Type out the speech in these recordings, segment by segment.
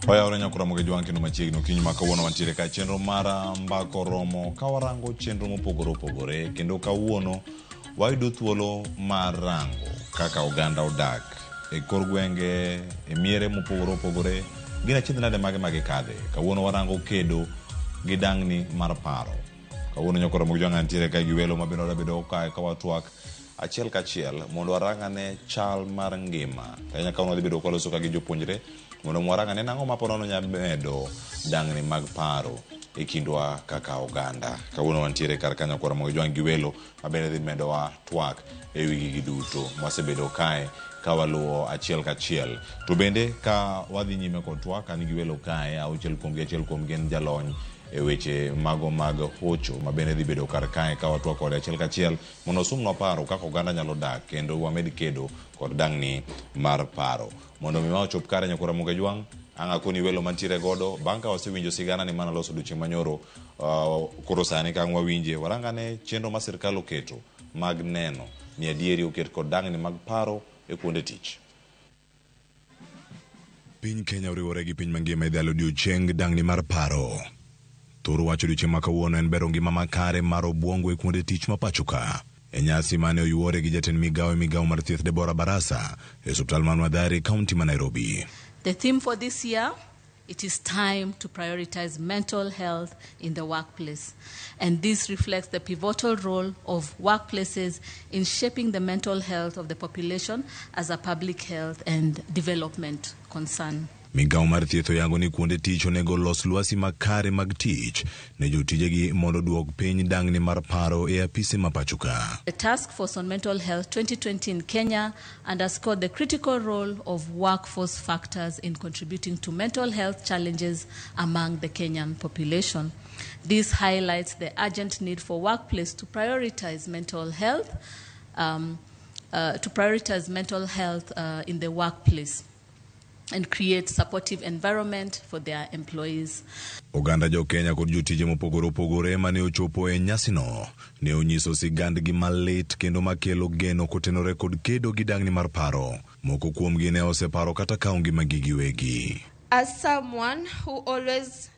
Oyawore nyakora Ramogi Jwang' kendo machiegni okinyi ma kawuono wantiere ka chenro mar mbako romo ka warango chenro mopogore opogore kendo kawuono wayudo thuolo mar rango kaka oganda odak e kor gwenge e miere mopogore opogore gin achiedh nade mage ma gikadhe. Kawuono warango kedo gi dang'ni mar paro. Kawuono nyakora Ramogi Jwang' antiere ka gi welo mabende wadwa bedo kae ka watwak achiel kachiel mondo warang ane chal mar ngima. Ahinya kawuono wadhi bedo kwaloso ka gi jopuonjre mondo warang ane nang'o ma ponono nyalo medo dang'ni mag paro e kindwa kaka oganda. Kawuono wantiere kar ka nyakwar Ramogi Jwang' gi welo mabende dhi medowa twak e wi gigi duto mwasebedo kae ka waluwo achiel kachiel. To bende ka wadhi nyime kod twak, an gi welo kae auchiel kuomgi, achiel kuomgi en jalony e weche mago mag hocho ma bende dhi bedo kar kae ka watwak kode achiel kachiel mondo osumnwa paro kaka oganda nyalo dak kendo wamed kedo kod dang'ni mar paro. Mondo mi ma ochop kare nyakwar Ramogi Ajwang', ang' akoni welo mantiere godo bang' ka wasewinjo sigana ni mana loso odiochieng' manyoro koro sani ka ang' wawinje warang ane chenro ma sirkal oketo mag neno ni adieri oket kod dang'ni mag paro e kuonde tich. Piny Kenya oriwore gi piny mangima e dhalo odiochieng dang'ni mar paro. Thor wach odiochieng' ma kawuono en bero ngima makare mar obuongo e kuonde tich ma pacho ka. E nyasi mane oyuore gi jatend migawo e migawo mar thieth Deborah Barasa e osiptal mar Mathare e kaunti ma Nairobi. The theme for this year, it is time to prioritize mental health in the workplace. And this reflects the pivotal role of workplaces in shaping the mental health of the population as a public health and development concern. Migawo mar thieth oyango ni kuonde tich onego los lwasi makare mag tich ne jotijegi mondo oduok piny dang'ni mar paro e apise ma pacho ka. The Task Force on Mental Health 2020 in Kenya underscored the critical role of workforce factors in contributing to mental health challenges among the Kenyan population. This highlights the urgent need for workplace to prioritize mental health, in the workplace and create supportive environment for their employees. Oganda jo Kenya kod jotije mopogore opogore mane ochopo e nyasino ne onyiso sigandgi malit kendo makelo geno kotenore kod kedo gi dang'ni mar paro. Moko kuomgi ne oseparo kata kawo ngimagi giwegi. As someone who always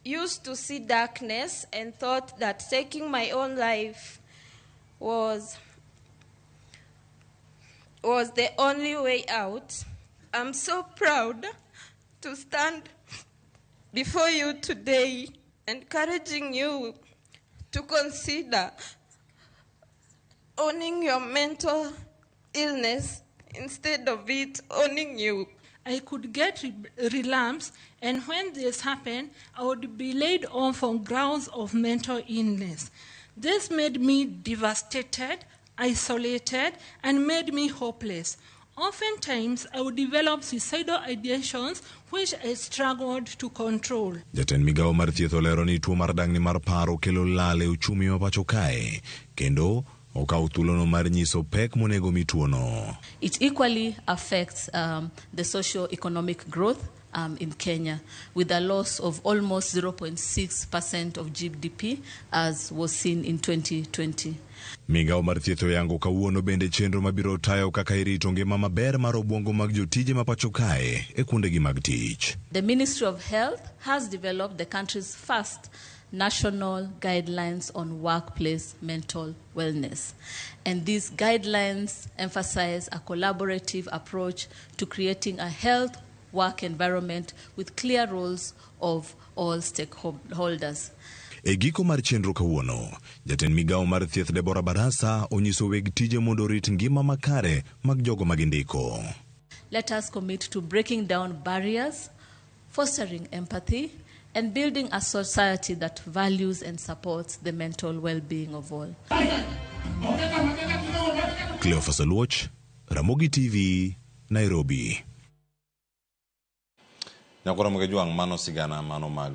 used to see darkness and thought that taking my own life was the only way out, I'm so proud to stand before you today, encouraging you to consider owning your mental illness instead of it owning you. I could get relapse, and when this happened, I would be laid off on grounds of mental illness. This made me devastated, isolated, and made me hopeless. Oftentimes, I would develop suicidal ideations, which I struggled to control. Jatend migawo mar thieth olero ni tuo mar dang'ni mar paro kelo lal e uchumi ma pacho kae, kendo okawo thuolono mar nyiso pek monego mi tuono. It equally affects the socio-economic growth in Kenya, with a loss of almost 0.6% of GDP as was seen in 2020. Migawo mar thieth oyango kawuono bende chenro mabiro tayo kaka irito ngima maber mar obuongo mag jotije ma pacho kae e kuondegi mag tich. The Ministry of Health has developed the country's first national guidelines on workplace mental wellness. And these guidelines emphasize a collaborative approach to creating a health work environment with clear roles of all stakeholders. E giko mar chenro kawuono, jatend migawo mar thieth Deborah Barasa onyiso weg tije mondo orit ngima makare mag jogo ma gindiko. Let us commit to breaking down barriers, fostering empathy, and building a society that values and supports the mental well-being of all. Cleophas Aluoch, Ramogi TV, Nairobi. Nyakwar Ramogi Ajwang', mano sigana mano mag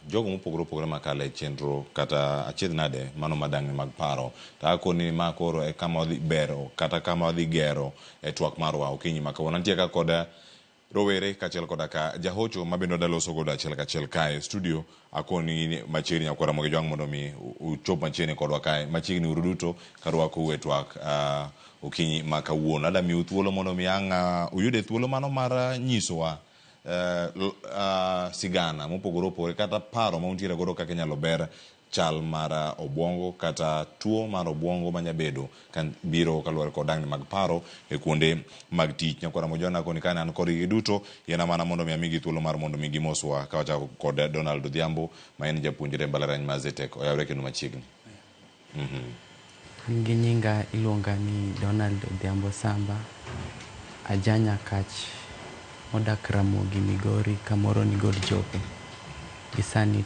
jogo mopogore opogore makalo e chenro kata achiedh nade mano madang'ni mag paro. To akoni ma koro e kama wadhi bero kata kama wadhi gero e twak marwa okinyi ma kawuono. Antie ka kod rowere kaachiel koda ka jahocho ma bende wadwa loso godo achiel kachiel kae e studio. Akoni machiegni Nyakwar Ramogi Ajwang' mondo mi uchop machiegni kodwa kae. Machiegni uru duto karwakou e twak okinyi ma kawuono. Adwa miu thuolo mondo mi ang' uyude thuolo mano mar nyisowa Sigana mopogore opogore kata paro ma untiere godo kaka inyalo ber chal mar obuongo kata tuo mar obuongo manyabedo ka biro kaluwore kod dangni mag paro e kuonde mag tich. Nyakwara Mojona koni kane an kodgi giduto, yiena mana mondo mi amigi thuolo mar mondo mi gimoswa ka wachako kod Donald Odhiambo ma en japuonjre e mbalariany mar Zetech. Oyawre kendo machiegni. An gi nyinga iluonga ni Donald Odhiambo Samba, aja Nyakach modak Ramogi Migori kamoro ni God Jope. Gi sani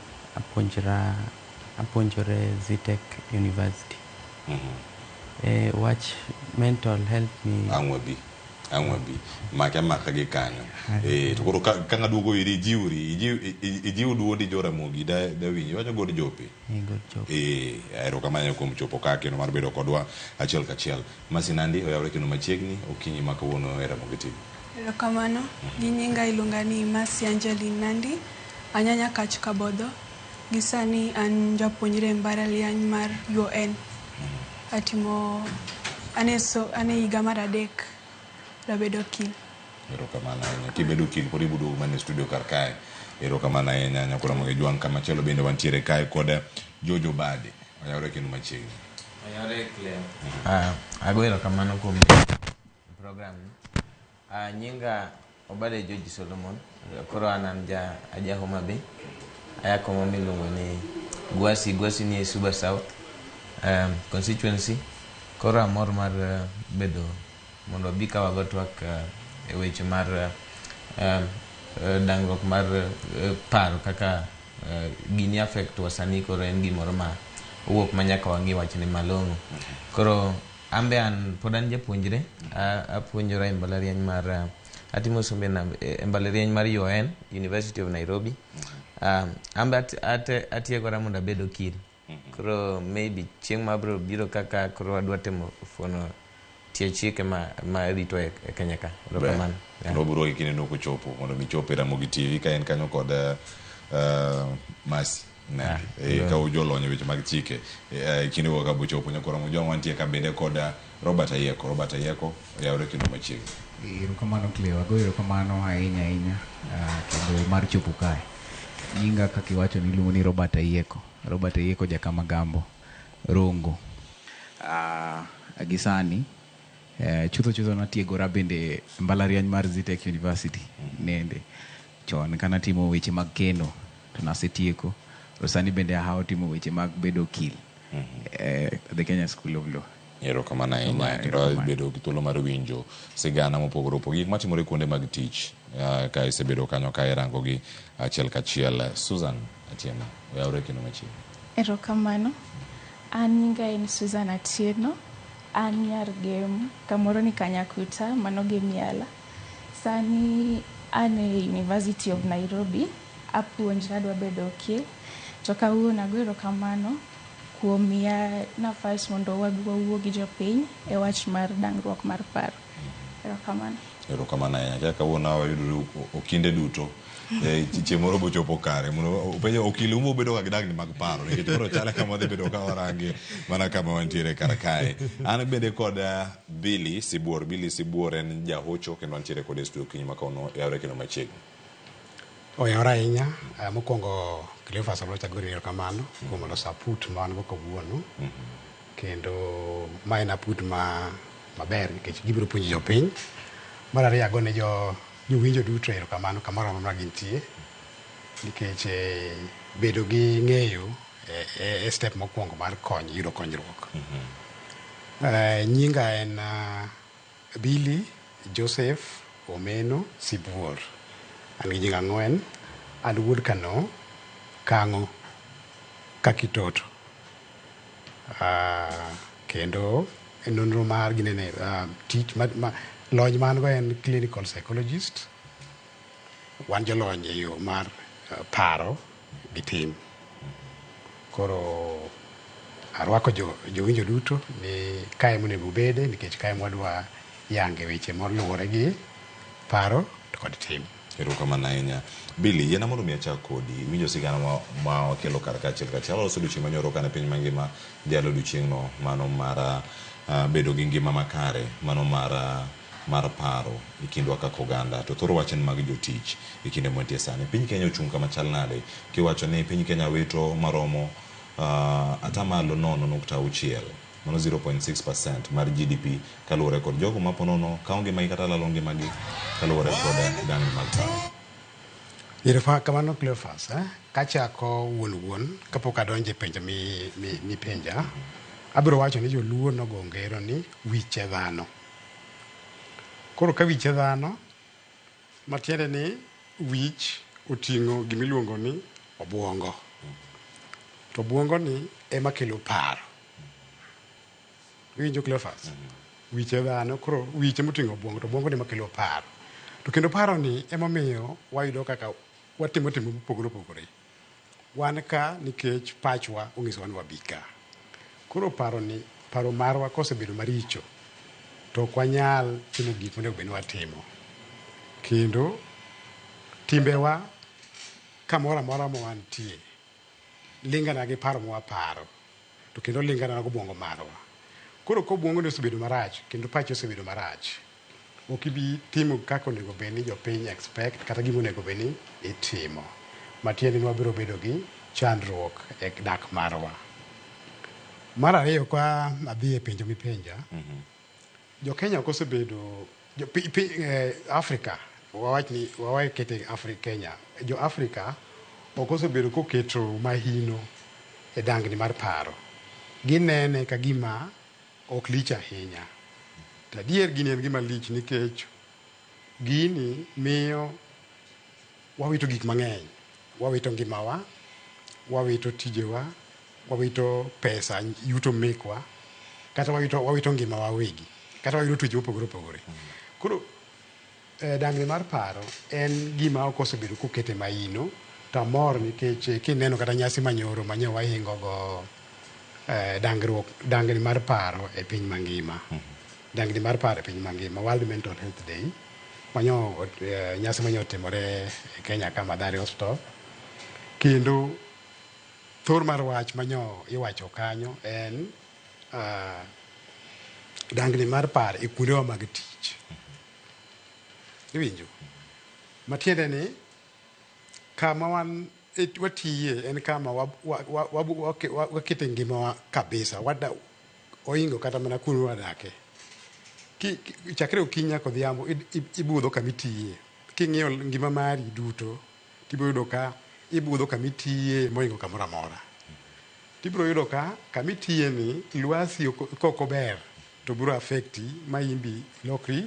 apuonjore Zetech University. Wach mental health ni Ang' wabi. Ang' wabi. Make amaka gi kanyo. To koro ka ng'aduogo iri ijiwri, ijiw duondi jo Ramogi da winji. Iwacho God Jope. God Jope. Erokamano kuom chopo ka kendo mar bedo kodwa achiel kachiel. Masinandi oyawre kendo machiegni okinyi ma kawuono e Ramogi TV. Erokamano. Gi nyinga iluonga ni Mercy Angeline Nandi. Anya Nyakach Kabodho. Gi sani an japuonjre e mbalariany mar UoN. Atimo an e higa mar 3 dabedo okil. Erokamano ahinya. Kibedo okil pod ibo duogo mana e studio kar kae. Erokamano ahinya nyakwara Ramogi Jwang'. Kamachielo bende wantiere kae kod Jojo Bade. Oyawre kendo machiegni. Oyawre Cleo. Ago erokamano kuom program ni. Nyinga Obade George Solomon. Koro an aja Homa Bay. Aya koma miluongo ni Gwasi. Gwasi ni e Suba South constituency. Koro amor mar bedo mondo wabi ka wago twak e weche mar dangruok mar paro kaka gini affect wa sani. Koro en gimoro ma owuok ma nyaka wang'i wachne malong'o. Koro an be an pod an japuonjre, apuonjora e mbalariany mar atimo sombe e mbalariany mar UoN, University of Nairobi. An be atiegora mondo abed okil. Koro maybe chieng' ma abiro biro kaka koro wadwa temo fuono tie chike ma rito e Kenya ka. Erokamano. Kendo wabiro rwaki kinde no kochopo mondo mi ichop e Ramogi TV ka en kanyo kod Mercy Nandi. Ka ujolony e weche mag chike kinde go ka bochopo. Nyakwara Ramogi Jwang' wantie ka bende kod Robert Ayieko. Robert Ayieko oyawre kendo machiegni. Erokamano Cleo, ago erokamano ahinya ahinya kendo mar chopo kae. Nyinga kaka iwacho ni iluongo ni Robert Ayieko. Robert Ayieko Jakamagambo, Rongo. Gi sani chutho natiegora bende mbalariany mar Zetech University nende. Chon kanatimo weche mag keno to nasetieko. To sani bende ahawo timo weche mag bedo okil the Kenya School of Law. Erokamano ahinya. Kendo bedo gi thuolo mar winjo sigana mopogore opogore gik matimore kuonde mag tich ka isebedo kanyo ka irango gi achiel kachiel. Susan Atieno oyawre kendo machiegni. Erokamano. An nyinga en Susan Atieno. An nyar Gem, kamoro ni Kanyakuta, mano Gem Yala. Sani an e University of Nairobi, apuonjra adwa bedo okil. To kawuono ago erokamano kuom miya nafas mondo wabi wawuo gi jopiny e wach mar dangruok mar paro. Erokamano. Erokamano ahinya. Kaka kawuono wayudore okinde duto. Chieng' moro bochopo kare mondo penjo okil umbo bedo ga gi dangni mag paro nikech koro chale kama wadhi bedo ka warange mana kama wantiere kar kae. An bende kod Billy Sibuor. Billy Sibuor en jahocho kendo antiere kode e studio okinyi ma kawuono yawre kendo machiegni. Oyawre ahinya. Mokwongo Cleophas Oluoch agoni erokamano kuom loso aput ma wan go kawuono. Kendo ma en aput maber nikech gibiro puonjo jopiny. Mar ariyo agone jowinjo duto erokamano kamoro amora ma gintie nikech bedo gi ng'eyo e step mokwongo mar kony yudo konyruok. Nyinga en Billy Joseph Omeno Sibuor. An gi nying ang'wen. An wuod Kano, Kang'o, Kakitoto. Kendo e nonro mar ginene tich lony ma an go en clinical psychologist. Wan jolony e yo mar paro gi tim. Koro arwako jowinjo duto ni kae monego ubede nikech kae mwadwa yange weche moluwore gi paro to kod tim. Erokamano ahinya. Billy, yiena mondo mi achak kodi. Iwinjo sigana ma wakelo kar ka achiel kachiel. Waloso odiochieng' manyoro kane piny mangima dhialo odiochieng'no mano mar bedo gi ngima makare, mano mar mar paro e kindwa kaka oganda to thoro wach en mag jotich e kinde mwantie sani. Piny Kenya ochung' kama chal nade kiwacho ni piny Kenya wito maromo atamalo 0.6, mano 0.6% mar GDP kaluwore kod jogo ma po nono kawo ngimagi kata lalo ngimagi kaluwore kod dangni mag paro. Erokamano Cleophas, eh? Kachako wuon wuon kapok adonjo e penjo mipenja, abiro wacho ni joluo nogo ngero ni wiche dhano. Koro ka wiche dhano, matiende ni wich oting'o gimiluongo ni obuongo. To obuongo ni ema kelo paro. Iwinjo Cleophas? Wiche dhano, koro wiche moting'o obuongo, to obuongo ni ema kelo paro. To kendo paro ni emomiyo wayudo kaka watimo timbe mopogore opogore. Wan ka nikech pachwa onyisowa ni wabi ka. Koro paro ni, paro marwa kosebedo maricho, to ok wanyal timo gik monego bed ni watimo. Kendo timbewa kamoro amora ma wantie, lingana gi paro ma waparo, to kendo lingana gi obuongo marwa. Koro ka obuongo ni osebedo marach, kendo pachi osebedo marach, ok ibi timo kaka onego bed ni jopiny expect kata gima onego bed ni itimo. Matiende ni wabiro bedo gi chandruok e dak marwa. Mar ariyo ka adhi e penjo mipenja, jo Kenya ok osebedo jo, pi, pi, Africa, wawach ni wawe kete Afrika Kenya, jo Afrika ok osebedo koketo mahino e dangni mar paro. Ginene ka gima ok lich ahinya. To adier gini en gima lich nikech gini miyo wawito gik mang'eny. Wawito ngimawa, wawito tijewa, wawito pesa, yuto mekwa, kata wawito ngimawa wawegi, kata wayudo tuoche mopogore opogore. Koro dangni mar paro en gima ok osebedo kokete maino, to amor nikech kineno kata nyasi manyoro manyo wahingo go dangruok, dangni mar paro e piny mangima. Dangni mar paro e piny mangima, World Mental Health Day, manyo nyasi manyo otimore e Kenya ka Mathare Hospital. Kendo thor mar wach manyo iwacho kanyo en dangni mar paro e kuondewa mag tich. Iwinjo? Matiende ni kama wan watiye en kama wakete ngimawa kabisa. Oingo kata mana kuonde wadake. Chakre okinyi nyaka odhiambo ibudho kama itiye. King'iyo ngima mari duto, tibiro yudo ka ibudho kama itiye moingo kamoro amora. Tibiro yudo ka kama itiye ni lwasi kok ober to biro affecti ma in lokri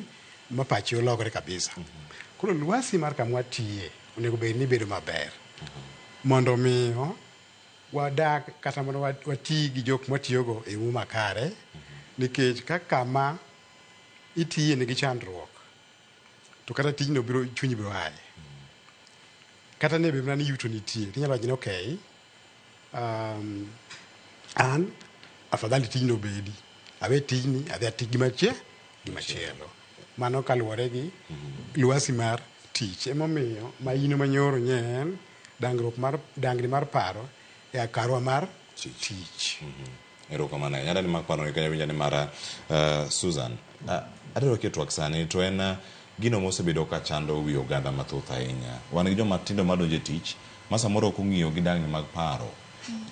ma pachi olokre kabisa. Koro lwasi mar kama watiye onego bed ni bedo maber. Mondo miyo wadak kata mondo wati gi jok mwatiyogo e yo makare, nikech ka kama itiye nigi chandruok, to kata tijno biro chunyi biro aye. Kata ne bed mana ni yuto nitie, tinyalo wacho ni okay, an afadhali tijno obedi. Awe tijni, adhi ati gimachielo. Mano kaluwore gi lwasi mar tich. Emomiyo maino manyoro nye en dangruok mar dangni mar paro e karwa mar tich. Erokamano ahinya. Adani mak paro ni kanya winja ni mara Susan. Adwaro keto twak sani to en gino mosebedo ka chando wi oganda mathoth ahinya. Wan gi joma tindo madonjo e tich ma samoro ok ong'iyo gi dangni mag paro.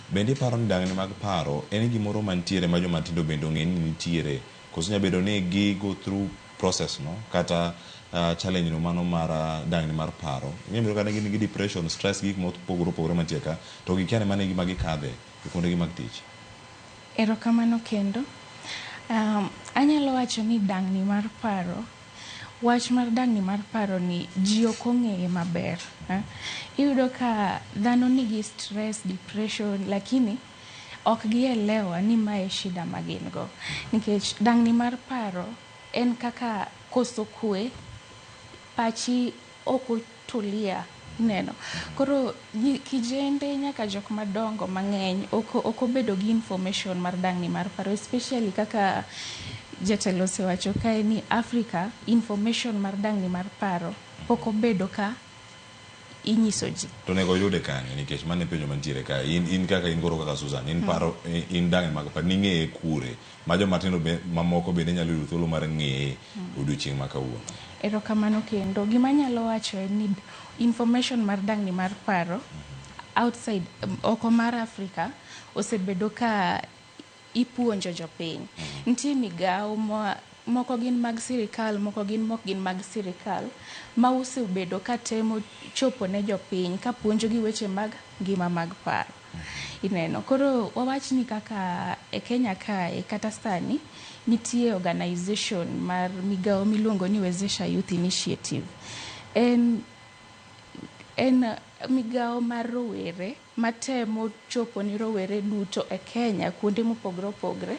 Bende iparo ni dangni mag paro en gimoro mantiere ma joma tindo bende ong'e ni nitiere, koso nyalo bedo ni gi go through process no kata challenge no mano mar dangni mar paro. Inyalo bedo kata gin gi depression, stress, gik mopogore opogore mantie ka to gikia ni mano e gima gikadhe e kuondegi mag tich. Erokamano kendo. Anyalo wacho ni dangni mar paro, wach mar dangni mar paro ni ji ok ong'eye maber. Iyudo ka dhano nigi stress, depression, lakini ok gielewa ni mae shida ma gin go. Nikech dangni mar paro en kaka koso kwe, pachi ok otulia, ineno. Koro kijende nyaka jok madongo mang'eny ok obedo gi information mar dangni mar paro, especially kaka jatelo osewacho kae ni Africa information mar dangni mar paro pok obedo ka inyiso ji. To onego oyude kanye nikech mano e penjo mantiere kae. In, in kaka in koro kaka Susan, in paro in dang'ni mag paro ning'eye kure ma joma tindo be, mamoko bende nyalo yudo thuolo mar ng'eye odiochieng' ma kawuono. Erokamano kendo. Gima anyalo wacho en ni information mar dang'ni mar paro outside oko mar Africa osebedo ka ipuonjo jopiny. Nitie migawo ma moko gin mag sirikal, moko gin mok gin mag sirikal, ma osebedo ka temo chopo ne jopiny ka puonjogi weche mag ngima mag paro. Ineno, koro wawach ni kaka e Kenya kae kata sani nitie organization mar migawo miluongo ni Wezesha Youth Initiative. En migawo mar rowere matemo chopo ni rowere duto e Kenya kuonde mopogore opogore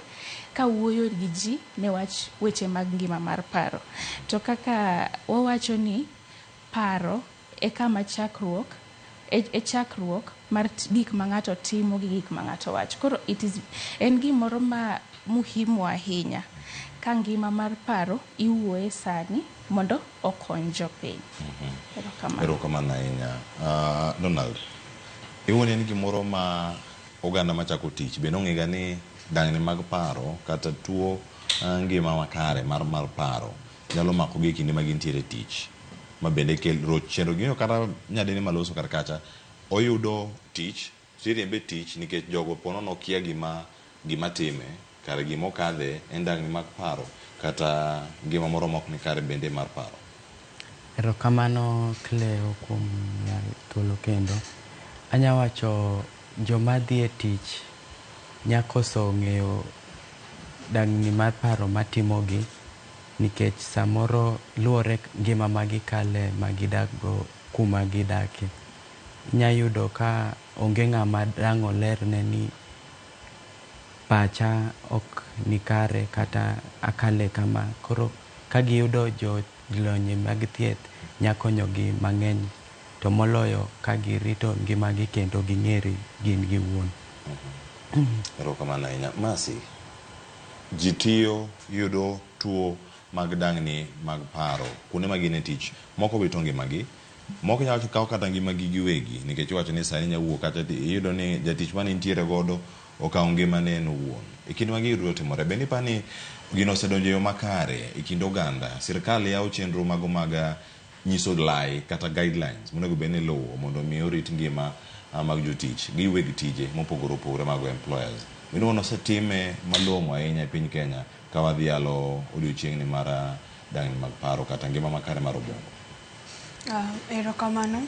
kawuoyo gi ji ne wach weche mag ngima mar paro. To kaka wawacho ni paro e kama chakruok e chakruok mar gik ma ng'ato timo gi gik ma ng'ato wacho. Koro it is en gimoro ma muhimu ahinya ka ngima mar paro iwuoye sani mondo okony jopiny. Erokamano. Erokamano ahinya. Donald, iwuon en gimoro ma oganda machako tich bende ong'ega ni dang'ni mag paro kata tuo ngima makare mar paro nyalo makogi e kinde ma gintiere e tich ma bende kel roch chenro. Ging'eyo kata nyadeni maloso kar kacha oyudo tich tiriembe tich nikech jogo ponono okia gima time kare gima okadhe en dang'ni mag paro kata ngima moro mok ni kare bende mar paro. Erokamano Cleo kuom miya thuolo kendo. Anya wacho joma dhi e tich nyakoso ng'eyo dang'ni mar paro matimogi nikech samoro luwore ngima ma gikale ma gidak go kuma gidake. Inya yudo ka onge ng'ama dang' olerne ni pacha ok nikare kata akale kama. Koro ka giyudo jolony mag thieth nya konyogi mang'eny to moloyo ka girito ngimagi kendo ging'eri gin giwuon. Erokamano ahinya. Mercy, ji tiyo yudo tuo mag dang'ni mag paro kuonde ma gin e tich. Moko wito ngimagi, moko nyalo kawo kata ngimagi giwegi nikech iwacho ni sani inya wuok kata iyudo ni jatich mane intiere godo okawo ngimane en owuon. E kinde ma gigi duto timore, bende iparo ni gino osedonjo e yo makare e kind oganda? Sirkal yawo chenro mago mag nyiso lai kata guidelines monego bed ni iluwo mondo mi orit ngima mag jotich gi weg tije mopogore opogore mago employers. Bende osetime malong'o ahinya e piny Kenya ka wadhialo odiochieng'ni mar dang'ni mag paro kata ngima makare mar obwongo. Erokamano.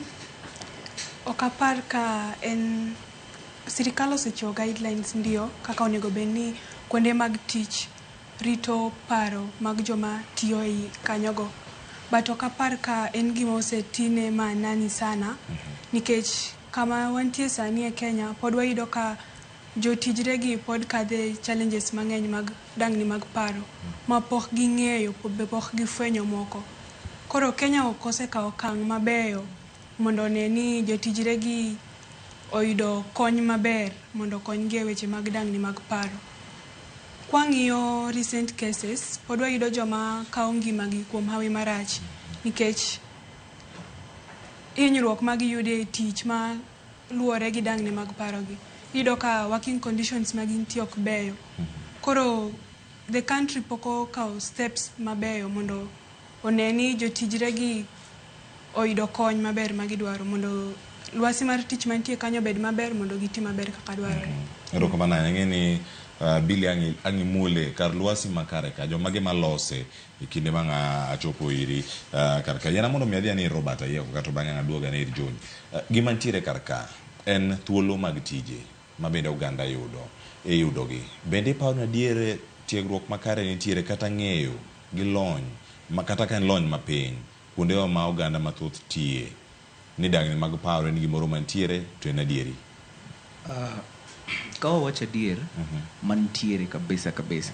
Ok apar ka en sirikal osechiwo guidelines ndio kaka onego bed ni kuonde mag tich rito paro mag joma tiyo ei kanyogo. But ok apar ka en gima osetine maanani sana nikech kama wantie sani e Kenya pod wayudo ka jotijre gi pod kadhe challenges mang'eny mag dang'ni mag paro ma pok ging'eyo be pok gifwenyo moko. Koro Kenya ok osekawo okang' mabeyo mondo one ni jotijre gi oyudo kony maber mondo okonygi e weche mag dang'ni mag paro. Kwang'iyo recent cases, pod wayudo joma kawo ngimagi kuom hawi marach nikech hinyruok ma giyudo e tich ma luwore gi dang'ni mag paro gi. Iyudo ka working conditions ma gintie ok beyo. Koro the country pok okawo steps mabeyo mondo one ni jotijre gi oyudo kony maber ma gidwaro mondo lwasi mar tich mantie kanyo obed maber mondo giti maber kaka dwarore. Erokamano ahinya. Ang'e ni Billy ang' imule kar lwasi makare ka jomage malose e kinde ma ng'a achopo iri kar ka. Yiena mondo mi adhi ane ir Robert Ayieko kato bang'e ang' aduog ane ir John. Gima nitiere kar ka en thuolo mag tije ma bende oganda yudo iyudogi. Bende iparo ni adier tiegruok makare nitiere kata ng'eyo gi lony ma kata ka en lony mapiny kuondewa ma oganda mathoth tiye ni dang'ni mag paro en gimoro mantiere to en adieri. Ka wawacho adier, mantiere kabisa kabisa.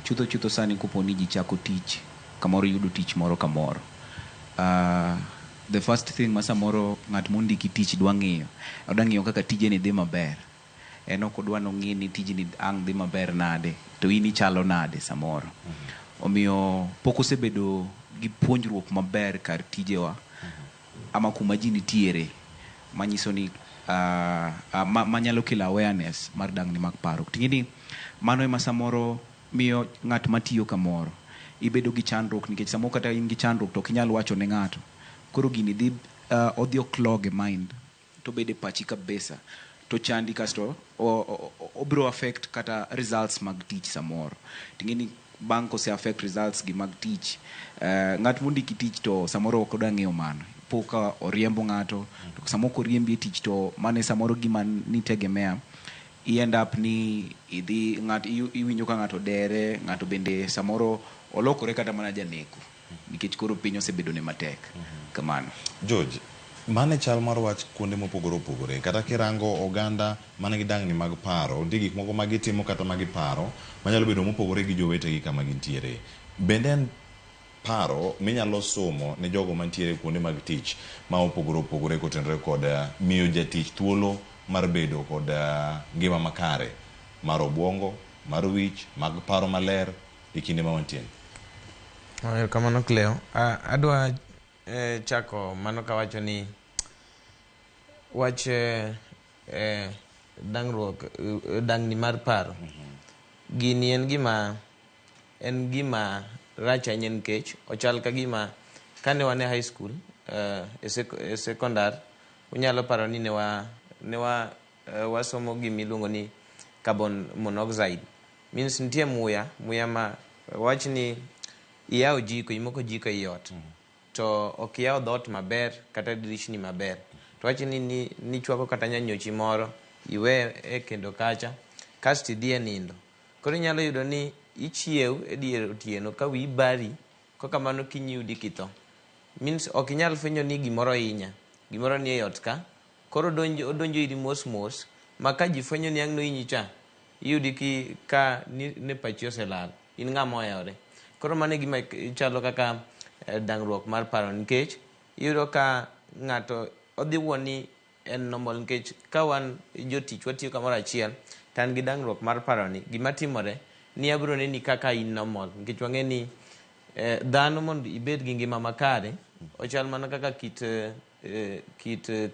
Chutho chutho sani kopo ni ji chako tich, kamoro yudo tich moro kamoro. The first thing ma samoro ng'at mondiki tich dwa ng'iyo, odwa ng'iyo kaka tijeni dhi maber. En ok odwa nong'i ni tijni ang' dhi maber nade, to in ichalo nade samoro. Omiyo pok osebedo gi puonjruok maber kar tijewa, ama kuma ji nitiere. Manyiso ni manyalo kelo awareness mar dangni mag paro. Ting'e ni mano ema samoro miyo ng'at matiyo kamoro ibedo gi chandruok, nikech samoro kata in gi chandruok to ok inyal wacho ne ng'ato. Koro gini dhi odhi oclog e mind to bedo e pachi kabisa to chandi, kasto obiro affect kata results mag tich samoro. Ting'e ni bang' kose affect results gi mag tich, ng'at mondiki tich to samoro ok odwa ng'eyo mano po ka oriembo ng'ato. To samoro koriembi e tich to mano e samoro gima nitegemea, i end up ni idhi ng'at iwinjo ka ng'ato dere, ng'ato bende samoro olokore kata mana janeko nikech koro piny osebedo ne matek kamano. George, mano e chal mar wach kuonde mopogore opogore. Kata kirango oganda man gi dangni mag paro, nitie gik moko ma gitimo kata ma giparo manyalo bedo mopogore gi jowetegi kama gintiere. Bende en paro minyalo somo ne jogo mantiere kuonde mag tich ma opogore opogore kotenore kod miyo jatich thuolo mar bedo kod ngima makare mar obuongo, mar wich, mag paro maler e kinde ma wantie? Erokamano, Cleo. Adwa chako mano kawacho ni wach dangruok, dangni mar paro gini en gima rach ahinya, nikech ochal ka gima kane wan e high school, e secondar, unyalo paro ni ne wa wasomo gima iluongo ni carbon monoxide, means nitie muya ma wach ni iyawo jiko, imoko jiko ei ot to ok iyawo dhoot maber kata dirishni maber, to wach ni nichwako kata nyanyochi moro iwe e kendo kacha, kasto idhi e nindo. Koro inyalo yudo ni ichiew e dier otieno ka wiyi bari kokamano, kiny iyudi kitho, means ok inyal fwenyo ni gimoro hinya, gimoro ni ei ot ka. Koro odonjo iri mos mos, ma ka ji fwenyo ni ang' nohinyi cha, iyudi ka ni, ne pachi oselal, in ng'ama ohewore. Koro mano e gima chalo kaka dangruok mar paro, nikech iyudo ka ng'ato odhi wuon ni en normal, nikech ka wan jotich watiyo kamoro achiel to an gi dangruok mar paro ni gima timore ni abiro neni kaka in normal, nikech wang'e ni dhano mondo ibed gi ngima makare ochal mana kaka kit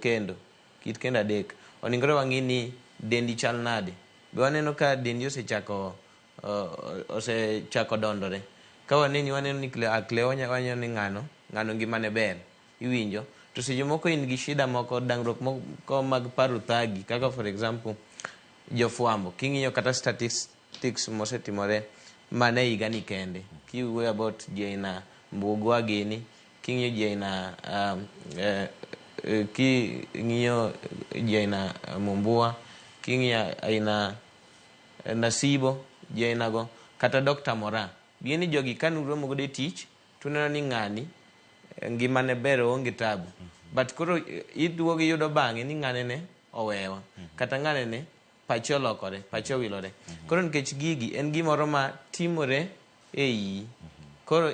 kendo adek oningore. Wang'i ni dendi chal nade, be waneno ka dendi osechako dondore. Ka waneni, waneno ni Cleo, waneno ni ng'ano ngimane ber, iwinjo. To seche moko in gi shida moko, dangruok moko mag paro thagi, kaka for example jofwambo, king'iyo kata statistics mosetimore mana e higani kende, kiwuoyo about ji aina Mbugua gini, king'iyo ji aina king'iyo ji aina Mumbua, king'iyo aina Nasibo, ji aina go kata Dr. Mora gini, jogi kanuromo godo e tich tuneno ni ng'ani ngimane ber, oonge tabu, but koro iduogo iyudo bang'e ni ng'ane ne owewa kata ng'ane ne pache olokore, pache owilore. Koro nikech gigi en gimoro ma timore e iyi, koro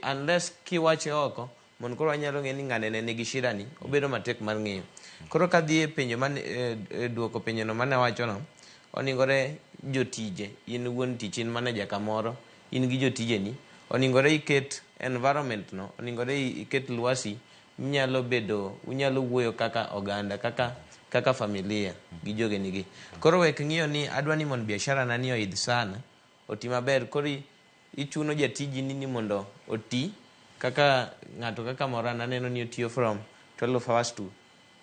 unless kiwache oko mondo koro wanyalo ng'e ni ng'ane ne nigi shida ni, obedo matek mar ng'eyo. Koro kadhi e penjo mane duoko penjo no mane awachono, oningore jotije, in wuon tich, in manager kamoro, in gi jotijeni, oningore iket environment no, oningore iket lwasi minyalo bedo, unyalo wuoyo kaka oganda, kaka familia gi jogenigi. Koro wek ng'iyo ni adwa ni mondo biashara na ni oidh sana, oti maber, koro ichuno jatiji ni mondo oti kaka ng'ato kaka Moran aneno ni otiyo from 12 hours to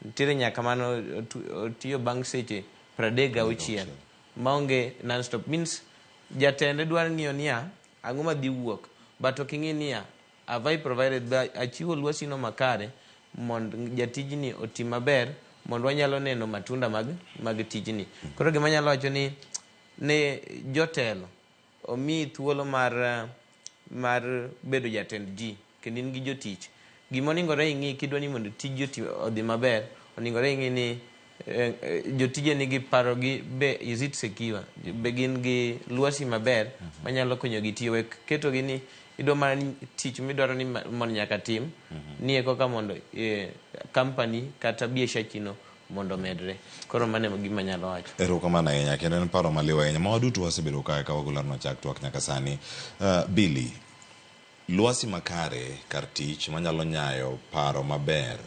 nitiere nyaka mano otiyo bang' seche 36 maonge non-stop, means jatende dwaro ng'iyo niya ang'o madhi wuok, but ok ing'i niya have I provided ba achiwo lwasi no makare mondo jatijni oti maber, mondo wanyalo neno matunda mag tijni. Koro gima anyalo wacho ni ne jotelo omiyi thuolo mar bedo jatend ji kendo in gi jotich, gima oningore ing'i kidwa ni mondo tiji odhi maber, oningore ing'i ni jotije nigi paro gi be is it secure, be gin gi lwasi maber manyalo konyogi tiyo. Wek ketogi ni idwa mana ni tich midwaro ni mondo nyaka tim ni e koka mondo company kata biashachino mondo omedre. Koro mano e gima anyalo wacho. Erokamano ahinya, kendo en paro maliw ahinya ma waduto wasebedo kae ka wagolarno chak twak nyaka sani. Billy, lwasi makare kar tich manyalo nyayo paro maber.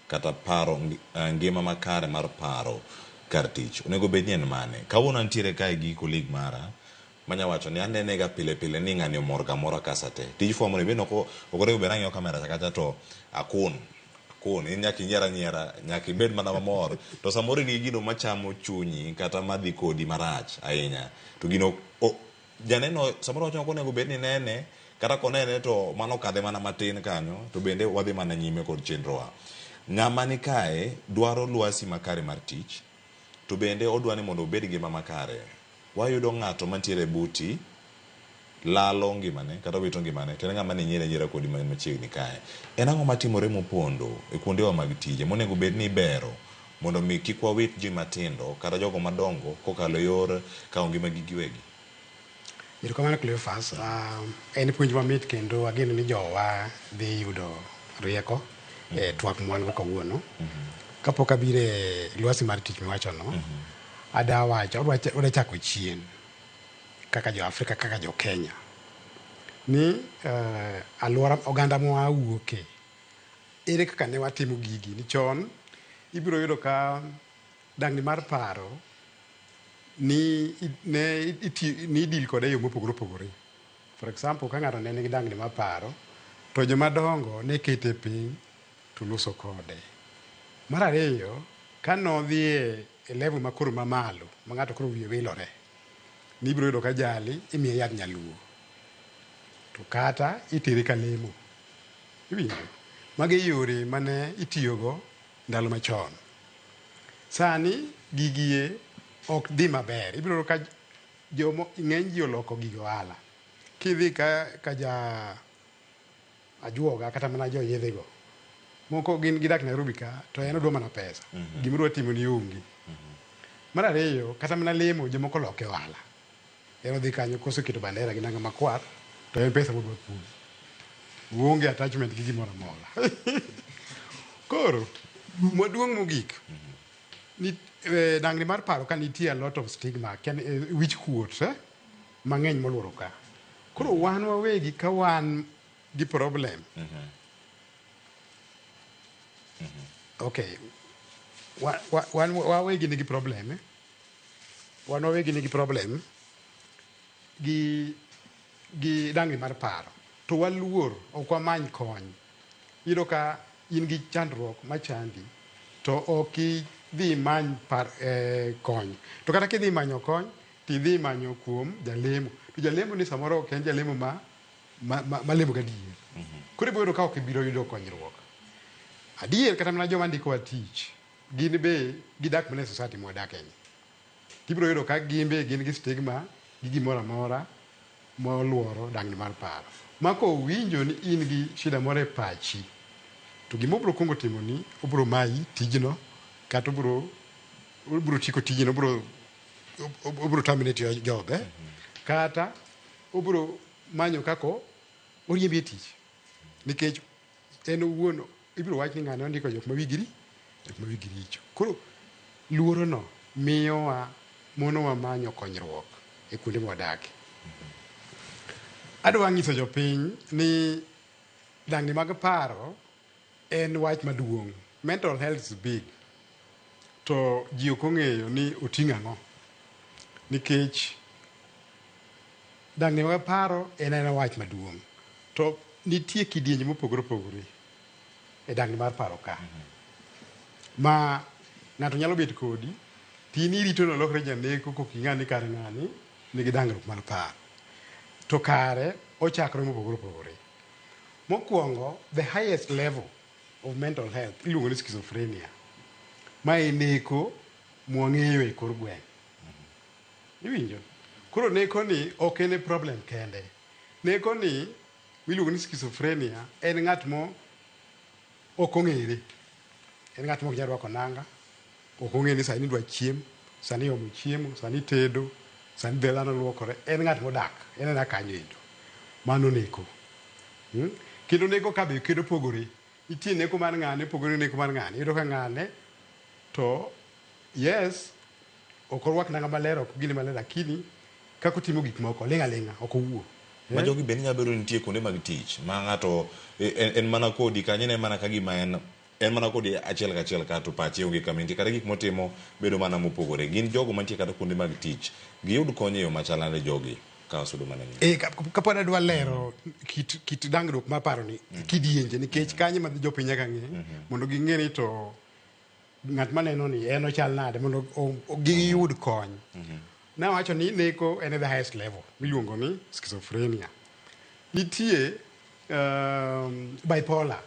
kata paro ngima makare mar paro kar tich onego bed ni en mane? Kawuono antiere kae gi colleague mara manya wacho ni anene ga pile pile ni ng'ani omor kamoro ka sate. Tij fwambo ni bende ok onego bed ni ang'iyo kamera cha kacha to akun. Akun, in nyaka inyier anyiera, nyaka ibed mana mamor. To samoro in gi gino machamo chunyi kata madhi kodi marach ahinya. To gino janeno samoro wacho ni ok onego bed ni nene, kata konene to mano kadhe mana matin kanyo, to bende wadhi mana nyime kod chenrowa. Ng'ama ni kae dwaro lwasi makare mar tich, to bende odwa ni mondo obed ngima makare. Wayudo ng'ato mantiere buti lalo ngimane kata wito ngimane to en ng'ama ne nyiero anyiera kodi man machiegni kae. En ang'o matimore mopondo e kuondewa mag tije monego bed ni ibero mondo mi kik wawit ji matindo kata jogo madongo kokalo yor kawo ngimagi giwegi? Erokamano Cleophas. En puonj mamit kendo ageno ni jowa dhi yudo rieko e twak mwan go kawuono. Kapok abiro e lwasi mar tich miwachono, ada wacho, adwa chako chien kaka jo Afrika, kaka jo Kenya ni alwora oganda mwawuoke, ere kaka ne watimo gigi ni chon ibiro yudo ka dangni mar paro ni ne ni idil kode e yo mopogore opogore. For example, ka ng'ato ne nigi dangni mar paro, to joma dongo ne kete piny to loso kode. Mar ariyo, ka nodhi e level makoro mamalo, ma ng'ato koro wiye wilore, nibiro yudo ka jali imiye yadh nyaluo. To kata itere ka lemo. Iwinjo? Magi yore mane itiyogo ndalo machon. Sani gigie ok dhi maber. Ibiro yudo ka jomo ng'eny ji oloko gige ohala. Kidhi ka ja ajuoga kata mana jo yedhe go, moko gin gidak Nairobi ka to en odwa mana pesa. Gima odwa timo ni onge. Mar ariyo, kata mana lemo jomoko loke ohala. En odhi kanyo koseketo bandera gi nanga makwar to en pesa modwa kuomi. Oonge attachment gi gimoro amora. Koro, maduong' mogik, ni, dangni mar paro ka nitie a lot of stigma, ken, wich kuot mang'eny moluoro ka. Koro wan wawegi ka wan gi problem. Okay. Wan wawegi nigi problem. Wan wawegi nigi problem gi dangni mar paro. To waluor, ok wamany kony. Iyudo ka in gi chandruok machandi, to ok idhi many kony. To kata kidhi manyo kony, tidhi manyo kuom jalemo. To jalemo ni samoro ok en jalemo ma lemo gadier. Koro ibiro yudo ka ok ibiro yudo konyruok. Adier kata mana joma ndikowa tich, gin be gidak mana e society mwadake ni. Tibiro yudo ka gin be gin gi stigma gi gimoro amora moluoro dangni mar paro. Ma kowinjo ni in gi shida moro e pachi, to gima obiro kuongo timoni, obiro mayi tijno, kata obiro tieko tijno, obiro terminate your job, eh? Kata obiro manyo kako oriembi e tich. Nikech en owuon ibiro wach ni ng'ane ondiko jok ma wigi jok ma wigi richo. Koro luoro no miyowa monowa manyo konyruok e kuonde mwadake. Adwa nyiso jopiny ni dangni mag paro en wach maduong'. Mental health is big. To ji ok ong'eyo ni oting'o ang'o. Nikech dangni mag paro en ena wach maduong'. To nitie kidienje mopogore opogore e dangni mar paro ka. Ma ng'ato nyalo bet kodi, to in irito ni olokre janeko kok ing'e ni kare ng'ani nigi dangruok mar paro. To kare ochakore mopogore opogore. Mokwongo, the highest level of mental health iluongo ni schizophrenia. Ma en neko mwang'eyo e kor gweng'. Iwinjo? Koro neko ni ok en e problem kende. Neko ni miluongo ni schizophrenia en ng'at mo ok ong'ere. En ng'at mok nyal rwako nanga, ok ong'e ni sani idwa chiem, sani iomo chiemo, sani itedo, sani be dhano luokore. En ng'at modak, en ena kanyo endo. Mano neko. Kendo neko ka be kendo pogore. Nitie neko mar ng'ane, pogore gi neko mar ng'ane. Iyudo ka ng'ane to yes, ok orwak nanga maler, ok gini maler, lakini kaka otimo gik moko, oling' aling'a, ok owuo. Ma jogi bende nyalo bedo ni nitie kuonde mag tich ma ng'ato en mana kodi kanyo, en mana ka gima en En mana kodi achiel kachiel ka to pache onge kama entie kata gik motimo bedo mana mopogore. Gin jogo mantie kata kuonde mag tich. Giyud kony e yo machal nade jogi ka wasudo mana nyime? E, kapod adwa lero kit, kit dangruok mar paro ni kidienje nikech kanyo ma jopiny nyaka ng'e mondo ging'e ni to ng'at maneno ni en ochal nade mondo giyud kony. Nawacho ni neko en e the highest level miluongo ni schizophrenia. Nitie bipolar.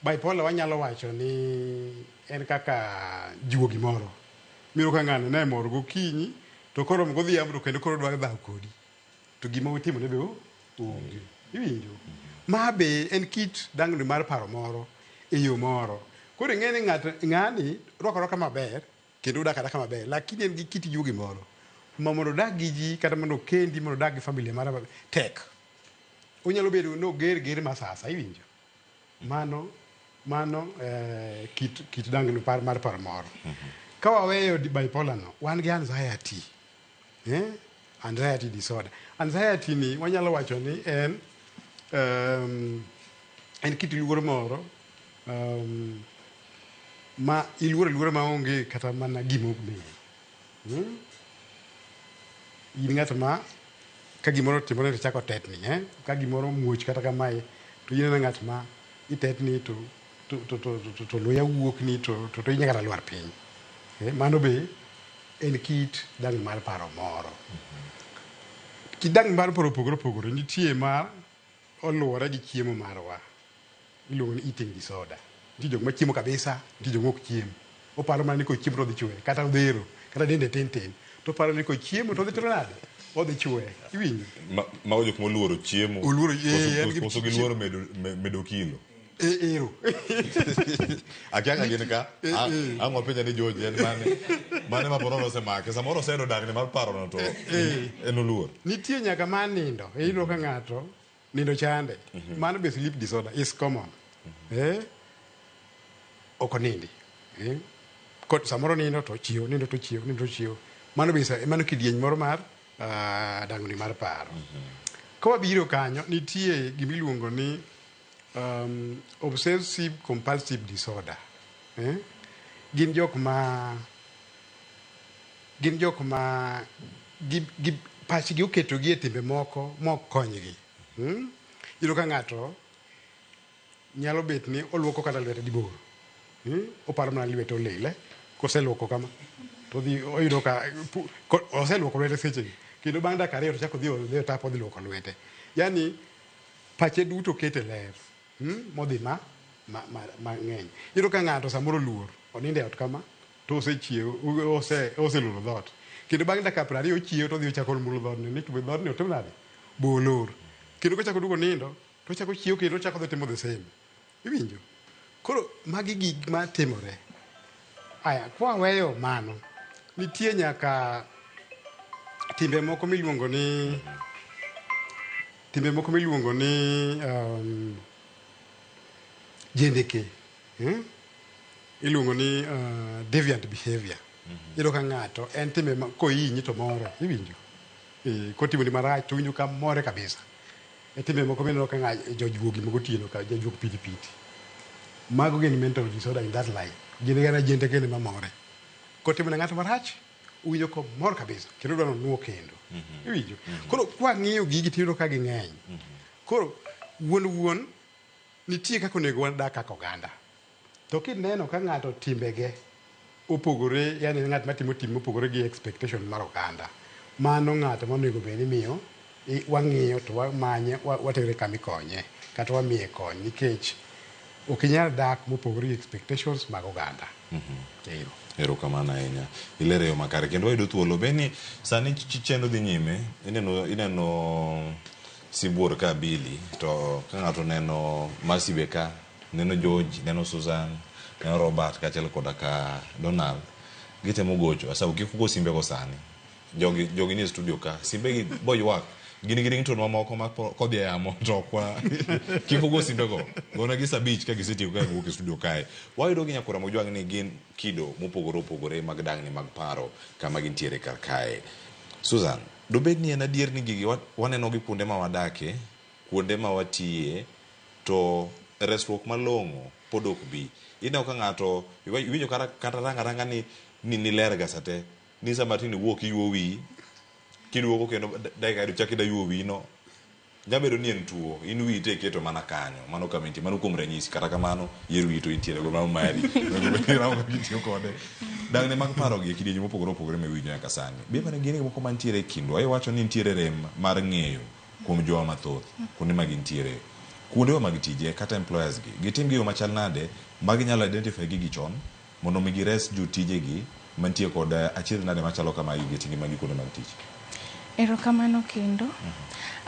Bipolar wanyalo wacho ni en kaka juogi moro. Miyudo ka ng'ano ne mor gokinyi to koromo godhiambo to kendo koro dwaro dhawo kodi. To gima utimone be onge. Iwinjo? Ma be en kit dangni mar paro moro e yo moro. Koro ing'e ni ng'ato ng'ani rwako arwaka maber kendo odak adaka maber lakini en gi kit juogi moro ma mondo odag gi ji kata mondo okendi mondo odag gi familia mare maber tek. Onyalo bedo ni oger ger masasa iwinjo? Mano mano kit kit dangni par mar paro moro. Ka waweyo bipolar no, wan gi anxiety. Anxiety disorder. Anxiety ni wanyalo wacho ni en en kit luoro moro ma iluoro aluora maonge kata mana gima omiyo. In ng'at ma ka gimoro otimore to chako tetni, eh? Ka gimoro muoch kata kamae to in ena ng'at ma itetni to to to to, to, to luya wuok ni to to, to inya kata lwar piny. Mano be en kit dang'ni mar paro moro. Kit dang'ni mar paro opogore opogore. Nitie ma oluwore gi chiemo marwa. Iluongo ni eating disorder. Nitie jok machiemo kabisa, nitie jok mok chiem. Oparo mana ni kochiemo to odhi chwe, kata odhero, kata dende tin tin. To oparo ni kochiemo to odhi timo nade? Odhi chwe. Iwinjo? Mago jok moluoro chiemo. Oluoro, en gi Koso giluoro medo kilo. Ero. Akia ka gin ka. Ang' wapenja ni George en mane. Mane ma porono osemake. Samoro oseyudo dangni mar parono to en oluor. Nitie nyaka mar nindo. Iyudo ka ng'ato nindo chande. Mano be sleep disorder is common. Ok onindi. Kod samoro nindo to chiew, nindo to chiew, nindo to chiew. Mano be mano kidieny moro mar dangni mar paro. Ka wabiro kanyo, nitie gimiluongo ni obsessive compulsive disorder. Gin jok ma gi pachgi oketogi e timbe moko mok konygi. Iyudo ka ng'ato nyalo bet ni oluoko kata lwete diboro. Oparo mana lwete olil, Koseluoko kama to odhi oyudo ka oseluoko lwete sechegi. Kendo bang' dakika 2 to ochako odhi e tap odhi luoko lwete. Yani pache duto okete ler. Modhi ma mang'eny. Iyudo ka ng'ato samoro oluor, onindo e ot kama to osechiewo, oseloro dhoot. Kendo bang' dakika 20 ochiewo to odhi ochako mulo dhoodni ni to be dhoodni otim nade? Bo olor. Kendo kochako duogo nindo to ochako chiewo kendo ochako dhi timo the same. Iwinjo? Koro magi gik matimore. Aya, kwaweyo mano, nitie nyaka timbe moko miluongo ni jendeke. Iluongo ni deviant behavior. Iyudo ka ng'ato en timbe ma kohinyi to more, iwinjo? Kotimoni marach to iwinjo ka more kabisa. E timbe moko mineno ka jojuogi moko otieno ka jajuok pitipiti. Mago gin mental disorder in that line. Gin gana jendeke ni mamore. Kotimo ne ng'ato marach, owinjo komor kabisa kendo odwa nonuo kendo. Iwinjo? Koro kwang'iyo gigi tiyudo ka ging'eny. Koro wuon nitie kaka onego wadak kaka oganda. To kineno ka ng'ato timbege opogore, yani ng'at matimo tim mopogore gi expectation mar oganda, mano ng'ato monego bed ni miyo wang'iyo to wamanye, watere kama ikonye kata wamiye kony nikech ok inyal dak mopogore gi expectations mag oganda. Ero. Erokamano ahinya. Ilero e yo makare kendo wayudo thuolo. Beni sani chenro dhi nyime, ineno sibuor ka Billy to ka ng'ato neno Mercy be ka, neno George, neno Susan, neno Robert kaachiel koda ka Donald, gitemo gocho. Asawu kik ugo simbe go sani. Jogi nie studio ka, simbegi boywak. Gin gi ringtone mamoko ma kodhi e yamo to ok wa kik ugo simbego. Gonegi saa 5 ka gisetieko ka giwuok e studio kae. Wayudo gi nyakora Mojwang' ni gin kido mopogore opogore mag dang'ni mag paro kama gintiere kar kae. Susan, dobed ni en adier ni gigi waneno gi kuonde ma wadake, kuonde ma watiye, to Resruok malong'o pod ok bi. Ineno ka ng'ato iwinjo kata kata ranga ranga ni ni niler ga sate ni sama tin iwuok iyuo wiyi kiduogo kendo dakika ariyo chak ida yuo wiyi no nyalo bedo ni en tuo in wiyi to iketo mana kanyo mano kama intie mano kuom ranyisi kata kamano yier wiyi to intiere go mano mari Rango kaka itiyo kode dang'ni mag paro gi e kidienje mopogore opogore miwinjo nyaka sani be iparo ni gin gik moko mantiere e kindwa iwacho ni nitiere rem mar ng'eyo kuom jowa mathoth kuonde ma gintiere kuondewa mag tije kata employers gi gitim gigo machal nade ma ginyalo identify gigi chon mondo mi gires jotijegi mantie kod achiedh nade machalo kama gi kit ngimagi kuonde mag tich. Erokamano kendo.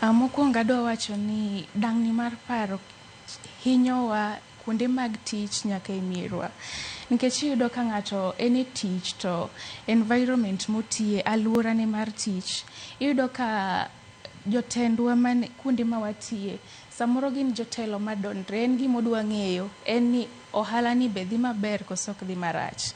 Mokwongo adwa wacho ni dang'ni mar paro hinyowa kuonde mag tich nyaka e mierwa. Nikech iyudo ka ng'ato en e tich to environment motiye, alworane mar tich, iyudo ka jotendwa man kuonde ma watiye, samoro gin jotelo madondre, en gima odwa ng'eyo en ni ohala ni be dhi maber koso ok dhi marach.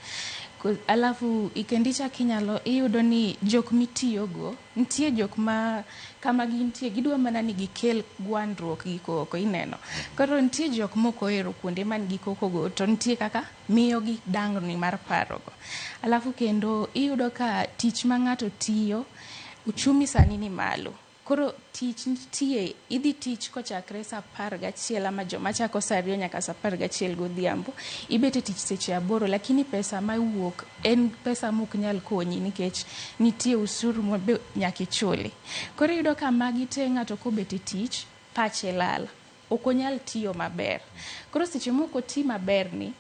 Alafu kendo ichak inyalo iyudo ni jok mitiyogo, nitie jok ma kama gintie gidwa mana ni gikel gwandruok gi koko ineno. Koro nitie jok mok ohero kuonde man gi koko go to nitie kaka miyogi dangni mar paro go. Alafu kendo iyudo ka tich ma ng'ato tiyo, uchumi sani ni malo. Koro tich nitie, idhi tich kochakre saa 11 ama joma chako saa 2 nyaka saa 11 godhiambo. Ibet e tich seche 8 lakini pesa mawuok en pesa mok nyal konyi nikech nitie usuru ma be nyaka ichuli. Koro iyudo ka magi te ng'ato kobet e tich, pache lal. Ok onyal tiyo maber. Koro seche mok oti maber ni,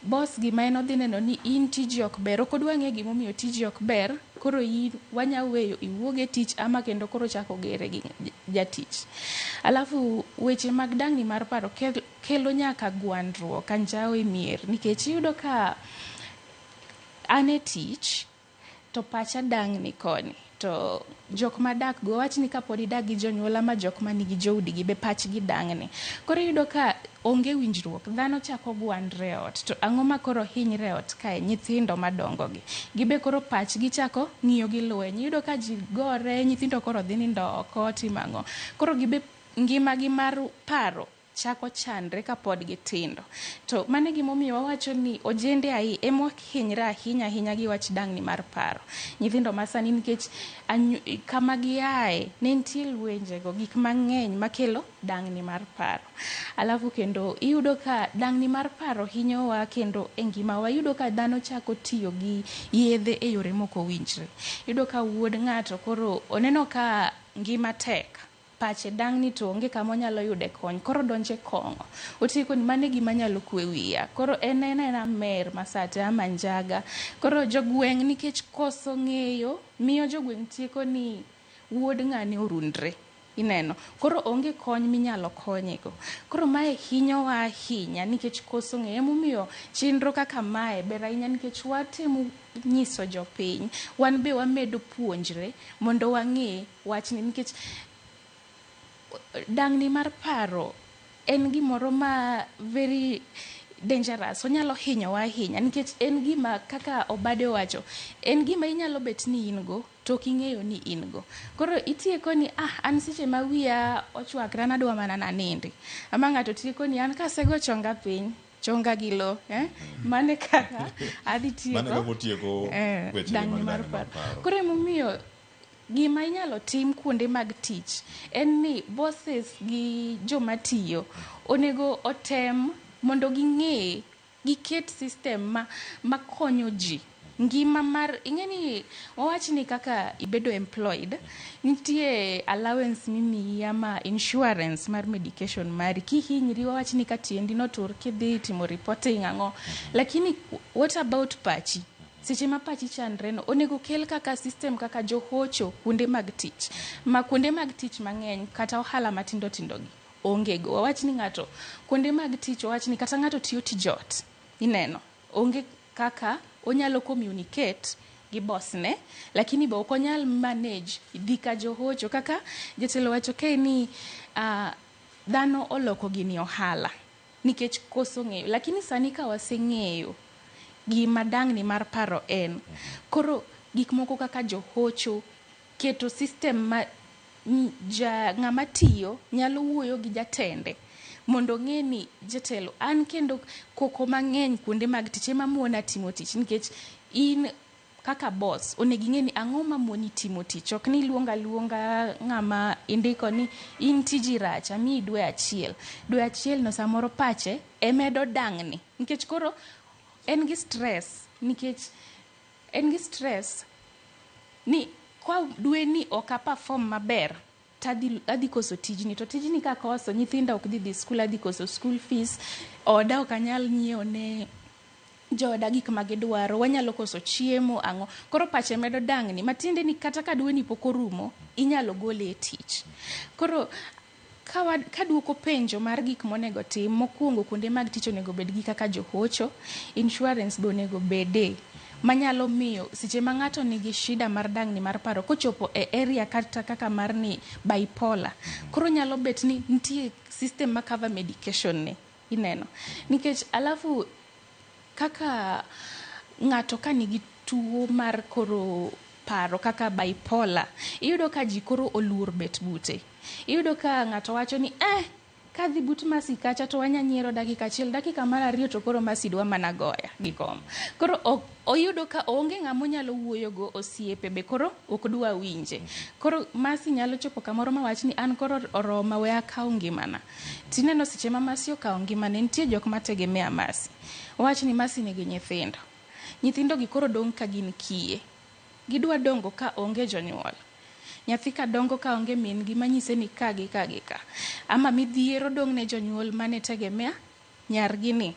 boss gima en odhi neno ni in tiji ok ber, ok odwa ng'eyo gimomiyo tiji ok ber, koro in wanya weyo iwuog e tich ama kendo koro chak ogere gi jatich. Alafu weche mag dang'ni mar paro kelo nyaka gwandruok, anjawo e mier nikech iyudo ka an e tich to pacha dang'ni koni to jok madak go wawach ni kapod idak gi jonyuol ama jok manigi joudgi be pachgi dang'ni. Koro iyudo ka onge winjruok, dhano chako gwandre e ot to ang'o ma koro hinyre e ot kae? Nyithindo madongo gi. Gibe koro pachgi chako ng'iyo gi lweny. Iyudo ka ji gore, nyithindo koro dhi nindo oko, timo ang'o. Koro gibe ngimagi mar paro chako chandre kapod gitindo. To mano e gimomiyo wawacho ni ojende ahi ema hinyre ahinya ahinya gi wach dang'ni mar paro. Nyithindo masani nikech kama giaye ne nitie lwenjego, gik mang'eny makelo dang'ni mar paro. Alafu kendo iyudo ka dang'ni mar paro hinyowa kendo e ngimawa. Iyudo ka dhano chako tiyo gi yedhe e yore mok owinjre. Iyudo ka wuod ng'ato koro oneno ka ngima tek, pache dang'ni to onge kama onyalo yude kony, koro donjo e kong'o. Otieko ni mano e gima nyalo kwe wiya. Koro en en aena mer masate ama njaga. Koro jogweng' nikech koso ng'eyo, miyo jogweng' tieko ni wuod ng'ane orundre. Ineno? Koro onge kony minyalo konyego. Koro mae hinyowa ahinya nikech koso ng'eyo. Emomiyo chenro kaka mae ber ahinya nikech watemo nyiso jopiny, wan be wamedo puonjre mondo wang'e wachni nikech dang'ni mar paro en gimoro ma very dangerous, onyalo hinyowa ahinya nikech en gima kaka Obade owacho, en gima inyalo bet ni in go to ok ing'eyo ni in go. Koro itieko ni ah, an seche ma wiya ochwakre an adwa mana nanindi. Ama ng'ato tieko ni an kasego chonga piny, chonga gi lo, eh? Mano e kaka adhi tieko. Mano e kaka otieko weche dang'ni mag mar dang'ni mar paro. paro. Koro emomiyo gima inyalo tim kuonde mag tich en ni bosses gi joma tiyo onego otem mondo ging'e, giket system makonyo ji. Ngima mar, ing'e ni wawach ni kaka ibedo employed, nitie allowance mimiyi ama insurance mar medication mari. Kihinyri wawach ni ka tiendi notur kidhi timo reporting ang'o. Lakini what about pachi? Seche ma pachi chandre no, onego kel kaka system kaka johocho kuonde mag tich. Ma kuonde mag tich mang'eny kata ohala matindo tindo gi onge go. Wawach ni ng'ato kuonde mag tich wawach ni kata ng'ato tiyo tij ot, ineno, onge kaka onyalo communicate gi boss ne, lakini be ok onyal manage dhi ka johocho kaka jatelo wacho kae ni dhano oloko gini ohala nikech koso ng'eyo. Lakini sani ka waseng'eyo gima dang'ni mar paro en, koro gik moko kaka johocho, keto system ma ng'ama tiyo nyalo wuoyo gi jatende Mondo ong'e ni jatelo an kendo koko mang'eny kuonde mag tich ema muona timo tich nikech in kaka boss onego ing'e ni ang'o mamoni timo tich. Ok ni iluongo aluonga ng'ama indiko ni in tiji rach, amiyi dwe achiel. Dwe achiel no samoro pache emedo dang'ni nikech koro en gi stress nikech en gi stress ni kwa dwe ni ok a perform maber tadhi adhi koso tijni to tijni kakoso nyithinda ok dhi dhi skul adhi koso school fees oda ok anyal nyiewo ne jooda gik ma gidwaro wanyalo koso chiemo ang'o koro pache medo dang'ni matiende ni kata ka dweni pok orumo inyalo gole e tich koro kaduoko penjo mar gik monego tim mokwongo kuonde mag tich onego bed gi kaka johocho insurance be onego bede manyalo miyo seche ma ng'ato nigi shida mar dang'ni mar paro kochopo e area kata kaka mar ni bipolar koro nyalo bet ni nitie system ma cover medication ne ineno nikech alafu kaka ng'ato ka nigi tuo mar koro paro kaka bipolar iyudo ka ji koro oluor bet bute iyudo ka ng'ato wacho ni eh kadhi but Masi kacha to wanya nyiero dakika achiel dakika mar ariyo to koro Masi dwa mana goya gi kom koro oyudo ka onge ng'ama onyalo wuoyogo osiepe be koro ok dwa winje koro Masi nyalo chopo kamoro mawach ni an koro oroma we akaw ngimana tineno seche ma Masi okawo ngimane nitie jok ma tegemea Masi wach ni Masi nigi nyithindo nyithindo gi koro dong' ka gin kiye gidwa dongo ka onge jonyuol nyathi ka dongo ka onge min gi manyise ni ka gi ka gi ka ama midhiero dong' ne jonyuol mane tegemea nyargi ni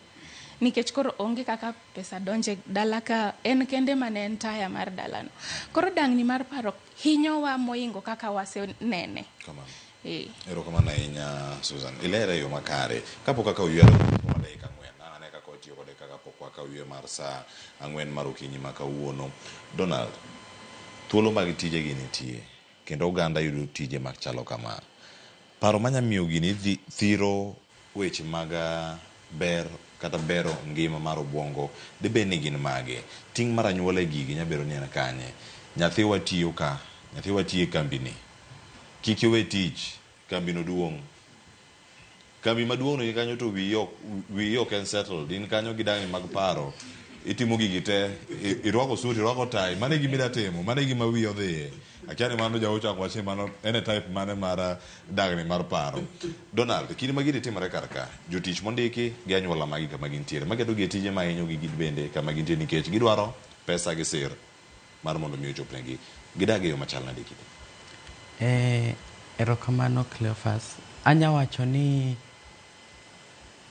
nikech koro onge kaka pesa donje dala ka en kende mane en taya mar dalano koro dang'ni mar paro hinyowa moingo kaka wasenene. Kamano. Erokamano ahinya Susan. Ilere e yo makare. Kapok akawo yweyo mar dakika 4, ane kaka watiyo kode kaka pok wakawo yweyo mar saa 4 mar okinyi ma kawuono. Donald, thuolo mag tije gi nitie kendo oganda yudo tije machalo kama. Paro manya miyo gini thiro weche mag ber kata bero ngima mar obwongo dibed ni gin mage? Ting' mar anyuola e gigi nya bedo ni en kanye? Nyathiwa tiyo ka, nyathiwa tiyo e kambini. Kik iwe tich, kambino duong'. Kambi maduong' ni kanyo to wiyi ok en settled. In kanyo gi dang'ni mag paro. Itimo gigi te, irwako suit, irwako tai. Mano e gima ida timo, mano e gima wiyi odhiye. Akia ni mano jaocha wach ni mano en e type mane mar dang'ni mar paro. Donald, kinde ma gini timore kar ka, jotich mondiki gi anyuola magi kama gintiere, maketo gi e tije mahinyo gi gin bende kama gintiere nikech gidwaro pesa gi sir mar mondo mi ochopnegi. Gidag e yo machal nade kinde? Erokamano Cleophas. Anya wacho ni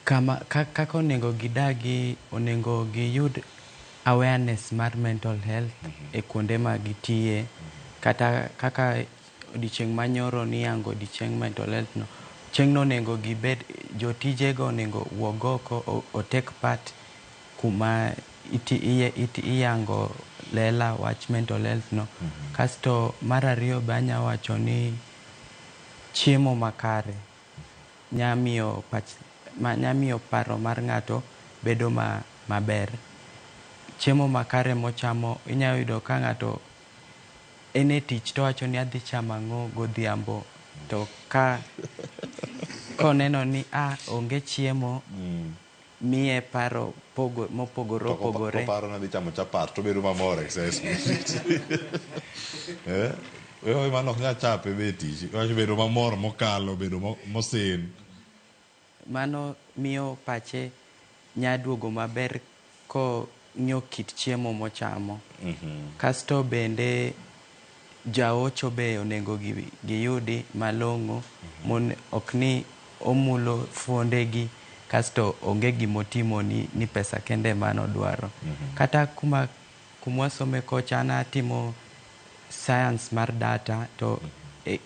kama kaka onego gidagi onego giyud awareness mar mental health e kuonde ma gitiye kata kaka odiochieng' manyoro niyango odiochieng' mental health no chieng'no onego gibed jotijego onego wuog oko o take part kuma iyango lela wach mental health no. Kasto mar ariyo be anya wacho ni chiemo makare nyamiyo pach nyamiyo paro mar ng'ato bedo maber. Chiemo makare mochamo inya yudo ka ng'ato en e tich towacho ni adhi chamo ang'o godhiambo to ka koneno ni a onge chiemo miye paro mopogore opogore. Koparo ni adhi chamo chapat tobedo mamor excess. Wewe mano ok nyal chape be e tich. Iwacho bedo mamor mokalo, bedo mosin. Mano miyo pache nya duogo maber kong'iyo kit chiemo mochamo. Kasto bende jaocho be onego giyudi malong'o ok ni omulo fuondegi kasto onge gimotimo ni pesa kende ema nodwaro. Kata kumwasome kocha an atimo science mar data to e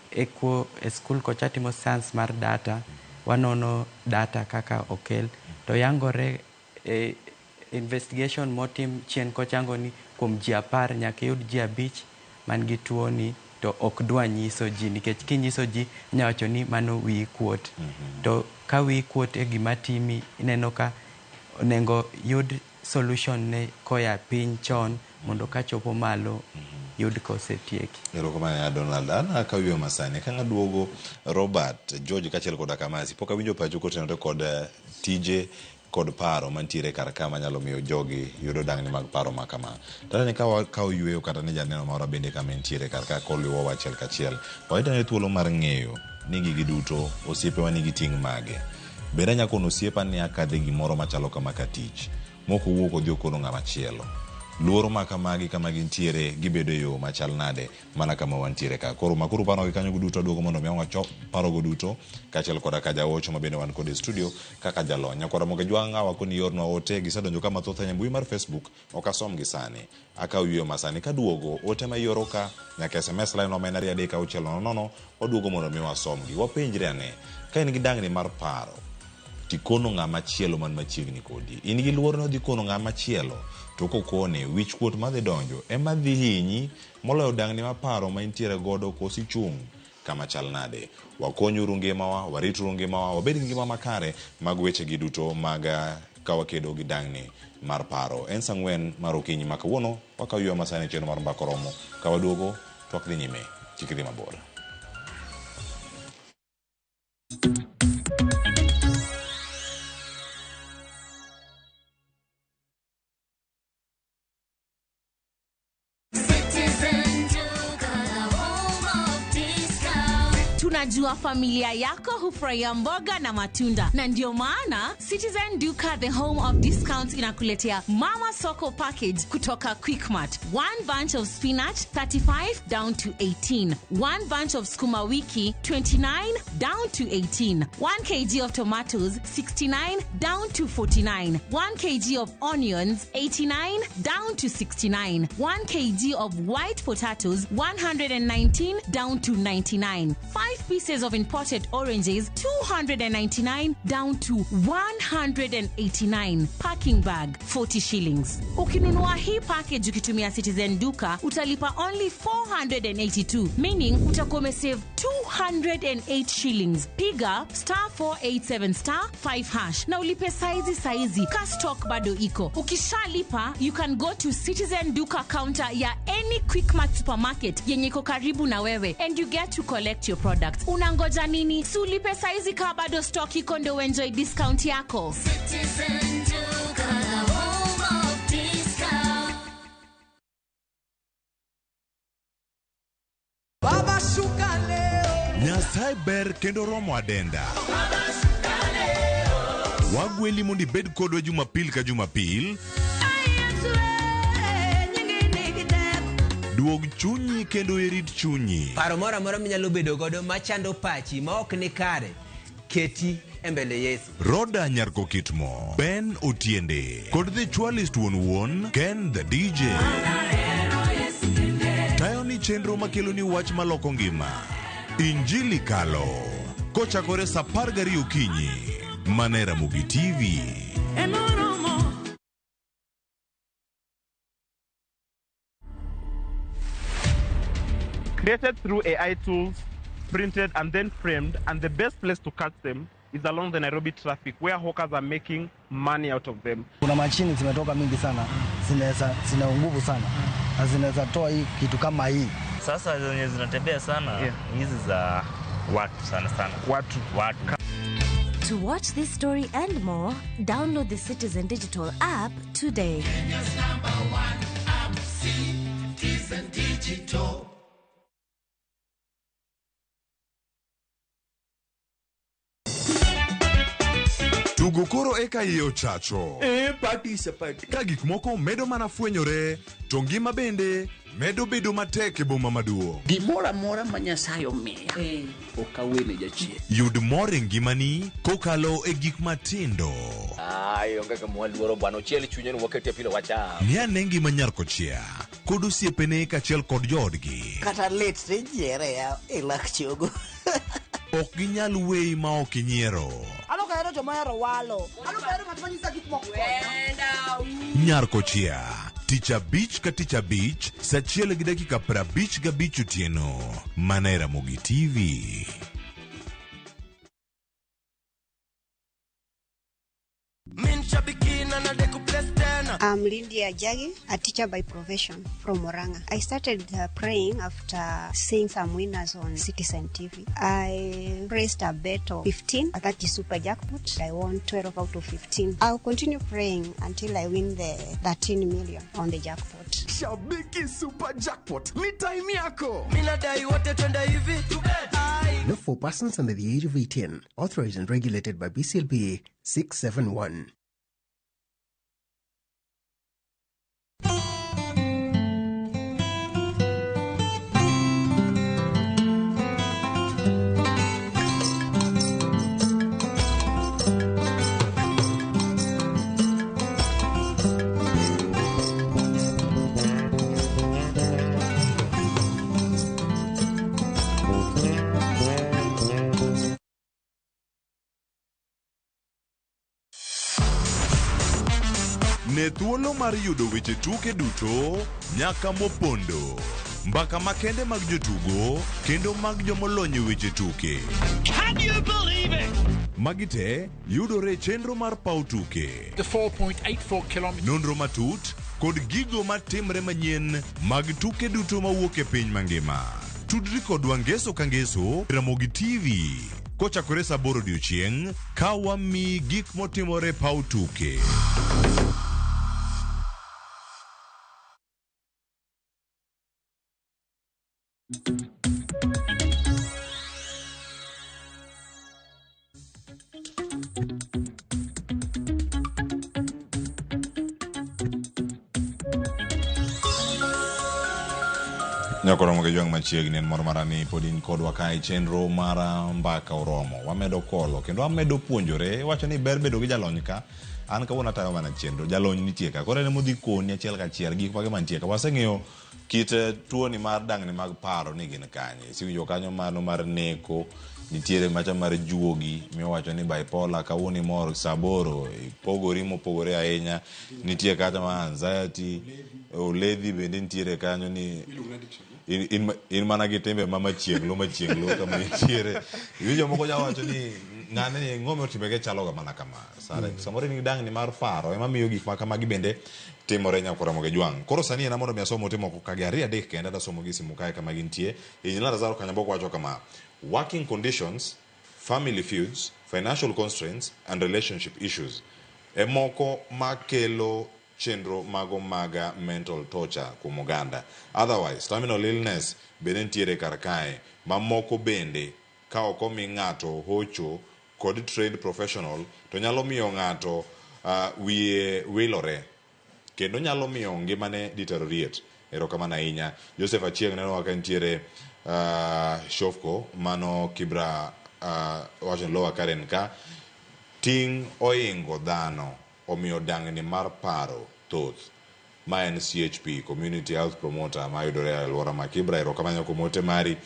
skul kocha atimo science mar data wanono data kaka okel to yangore e investigation motim chien kocha ni kuom ji 10 nyaka iyud ji 5 man gi tuo ni to ok dwa nyiso ji nikech kinyiso ji inya wacho ni mano wiyi kuot. To ka wiyi kuot e gima timi ineno ka onego yud solution ne koya piny chon Mondo kachopo malo, yud kosetieki. Erokamano ya Donald. An akaw yweyo masani. Ka ng'aduogo Robert, George kaachiel koda Kamasi, pok awinjo pachu kotenore kod tije kod paro mantiere kar ka manyalo miyo jogi yudo dangni mag paro ma kama. To aneno ka wakawo yweyo kata ne janeno moro bende kama entiere kar ka koluwowa achiel kachiel. Wayudo ane thuolo mar ng'eyo ni gigi duto osiepewa nigi ting' mage. Bende anya kono osiepa ni akadhe gimoro machalo kama ka tich. Mok owuok odhi okono ng'ama chielo. Luoro ma kamagi kama gintiere gibedo e yo machal nade mana kama wantiere ka. Koro makuru paro gi kanyo duto aduogo mondo mi wachok parogo duto kaachiel koda ka jaocho ma bende wan kode e studio kaka jalony. Nyakwara Moge Jwang' awako ni iornwa ote gisedonjo ka mathoth ahinya e mbui mar Facebook ok asom gi sani. Akawo yweyo ma sani kaduogo ote ma ioro ka nyaka SMS line wa ma en 23600 waduogo mondo mi wasomgi. Wapenjre ane ka in gi dangni mar paro tikono ng'ama chielo man machiegni kodi. In gi luoro ni odhi kono ng'ama chielo to kokone wich kuot madhi donjo ema dhi hinyi moloyo dangni mar paro ma intiere godo koso ichung' kama chal nade. Wakonyuru ngimawa, warituru ngimawa, wabed gi ngima makare mag wechegi duto mag ka wakedo gi dangni mar paro. En saa ang'wen mar okinyi ma kawuono wakawo yweyo masani e chenro mar Mbaka Oromo. Ka waduogo twak dhi nyime, kik idhi mabor. Citizen Duka, the home of discount. Tunajua familia yako hufurahia mboga na matunda, na ndio maana Citizen Duka, the home of discounts, inakuletea Mama Soko package kutoka Quickmart. One bunch of spinach 35 down to 18, one bunch of sukuma wiki 29 down to 18, 1 kg of tomatoes 69 down to 49, 1 kg of onions 89 down to 69, 1 kg of white potatoes 119 down to 99, 5 pieces of imported oranges 299 down to 189, packing bag 40 shillings. Ukinunua hii package ukitumia Citizen Duka utalipa only 482, meaning utakuwa umesave 208 shillings. Piga star 487 star 5 hash na ulipe saizi saizi, ka stock bado iko. Ukishalipa you can go to Citizen Duka counter ya any Quickmart supermarket yenye iko karibu na wewe and you get to collect your products. Unangoja nini? Si ulipe saizi ka bado stock iko ndio uenjoy discount yako. Citizen Duka, the home of discount. Baba shuka leo. Nyasaye ber kendo romo adenda. Wagweli mondo ibed kodwa Jumapil ka Jumapil. Duog chunyi kendo irit chunyi. Paro moro amora minyalo bedo godo machando pachi ma ok ni kare, keti e mbele Yesu. Roda Nyarkokitmo, Ben Otiende, kod The Chwalist wuon wuon, Ken the DJ. Tayo ni chenro makelo ni wach maloko ngima. Injili Kalo. Kochakore saa 12 okinyi. Mana e Ramogi TV. Created through AI tools, printed and then framed, and the best place to catch them is along the Nairobi traffic where hawkers are making money out of them. Kuna mashini zimetoka mingi sana, zinaweza zina nguvu sana na zinaweza toa hii kitu kama hii. Sasa zenye zinatembea sana hizi za watu sana sana. Watu. Watu. To watch this story and more, download the Citizen Digital app today. Kenya's number one app, Citizen Digital. Tugo koro eka iye ochacho. E party sapati. Ka gik moko medo mana fwenyore, to ngima bende medo bedo matek e boma maduong'. Gimoro amora ma Nyasaye omiya ok awene jachien. Yud mor e ngimani kokalo e gik matindo. Ai, onge kama waluoro bwana, ochiel chunye ni wakete pilo wacham. Ng'i ane ngima nyar kochia kod osiepene kaachiel kod joodgi. Kata lit tijiere ya e lak chogo. Ok ginyal weyi ma ok inyiero. An ok ahero joma ohero walo. An ok ahero ng'at ma nyisa gik moko. Nyar kochia tich abich ka tich abich saa 1:55 otieno mana e Ramogi TV. I'm Lydia Jagi, a teacher by profession from Murang'a. I started praying after seeing some winners on Citizen TV. I raised a bet of 15, that is super jackpot. I won 12 out of 15. I'll continue praying until I win the 13 million on the jackpot. Shabiki Super Jackpot ni time yako. Minadai wote twende hivi. Not for persons under the age of 18. Authorized and regulated by BCLB 671. Ne thuolo mar yudo weche tuke duto nyaka mopondo. Mbaka makende mag jotugo kendo mag jomolony e weche tuke. Can you believe it? Magi te yudore e chenro mar paw tuke. The 4.84 kilometers. Nonro matut kod gigo matimre manyien mag tuke duto mawuok e piny mangima. Tudri kodwa ngeso ka ngeso Ramogi TV kochakore saa 8 odiochieng' ka wamiyi gik motimore paw tuke. Nyakoromo gi jwang' machiegni en mor mara ni pod in kodwa ka e chenro mar Mbaka Oromo. Wamedo kolo kendo wamedo puonjore. Iwacho ni ber bedo gi jalony ka. An kawuono atayo mana chenro. Jalony nitie ka. Koro en emodhi koni achiel kachiel gik mage mantie ka. Waseng'eyo kit tuoni mar dangni mag paro ni gin kanye. Isiwinjo kanyo mano mar neko, nitiere macha mar juogi miwacho ni bipolar, kawuono imor saa 8 ipogori mopogore ahinya. Nitie kata ma anxiety, oledhi bende nitiere kanyo ni in mana gi timbe ma machienglo kama nitiere. Iwinjo moko jawacho ni ng'ane ni ng'ome otimege chalo ga mana kama. Samoro in gi dangni mar paro ema miyo gik ma kamagi bende timore nyakoromo gi jwang'. Koro sani en mondo mi asom ote moko ka gi ariyo adek kende adasomo gi simu kae kama gintie. Injinia Lazaro Kanyamboko wacho kama: working conditions, family feuds, financial constraints and relationship issues e moko makelo chenro mago maga mental torture kuom oganda. Otherwise, terminal illness bende nitiere kar kae. Mamoko bende ka ok omi ng'ato hocho kod trained professional to nyalo miyo ng'ato wiye wilore kendo nyalo miyo ngimane deteriorate. Erokamano ahinya. Joseph Achieng' neno ka nitiere Shofko mano Kibra wacho ni Lower Karen ka ting' oingo dhano omiyo dangni mar paro thoth. Ma en CHP, Community Health Promoter, mayudore e alwora ma Kibra. Erokamano kuom ote mari.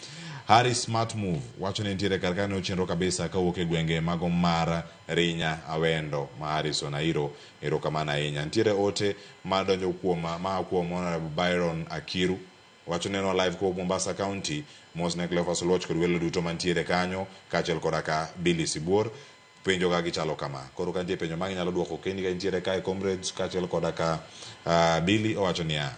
Harry Smart Move wacho ni nitiere kar kanyo chenro kabisa kawuok e gwenge mago mar Rinya Awendo ma Harrison Airo. Erokamano ahinya. Nitiere ote madonjo kuom ma kuom Honorable Byron Akiru wacho ni en live kowuok Mombasa County. Mos ne Cleophas Oluoch kod welo duto mantiere kanyo kaachiel koda ka Billy Sibuor. Penjo ga gichalo kama. Koro ka nitie penjo ma ginyalo duoko kendi ka nitiere kae comrades kaachiel koda ka Billy owacho niya: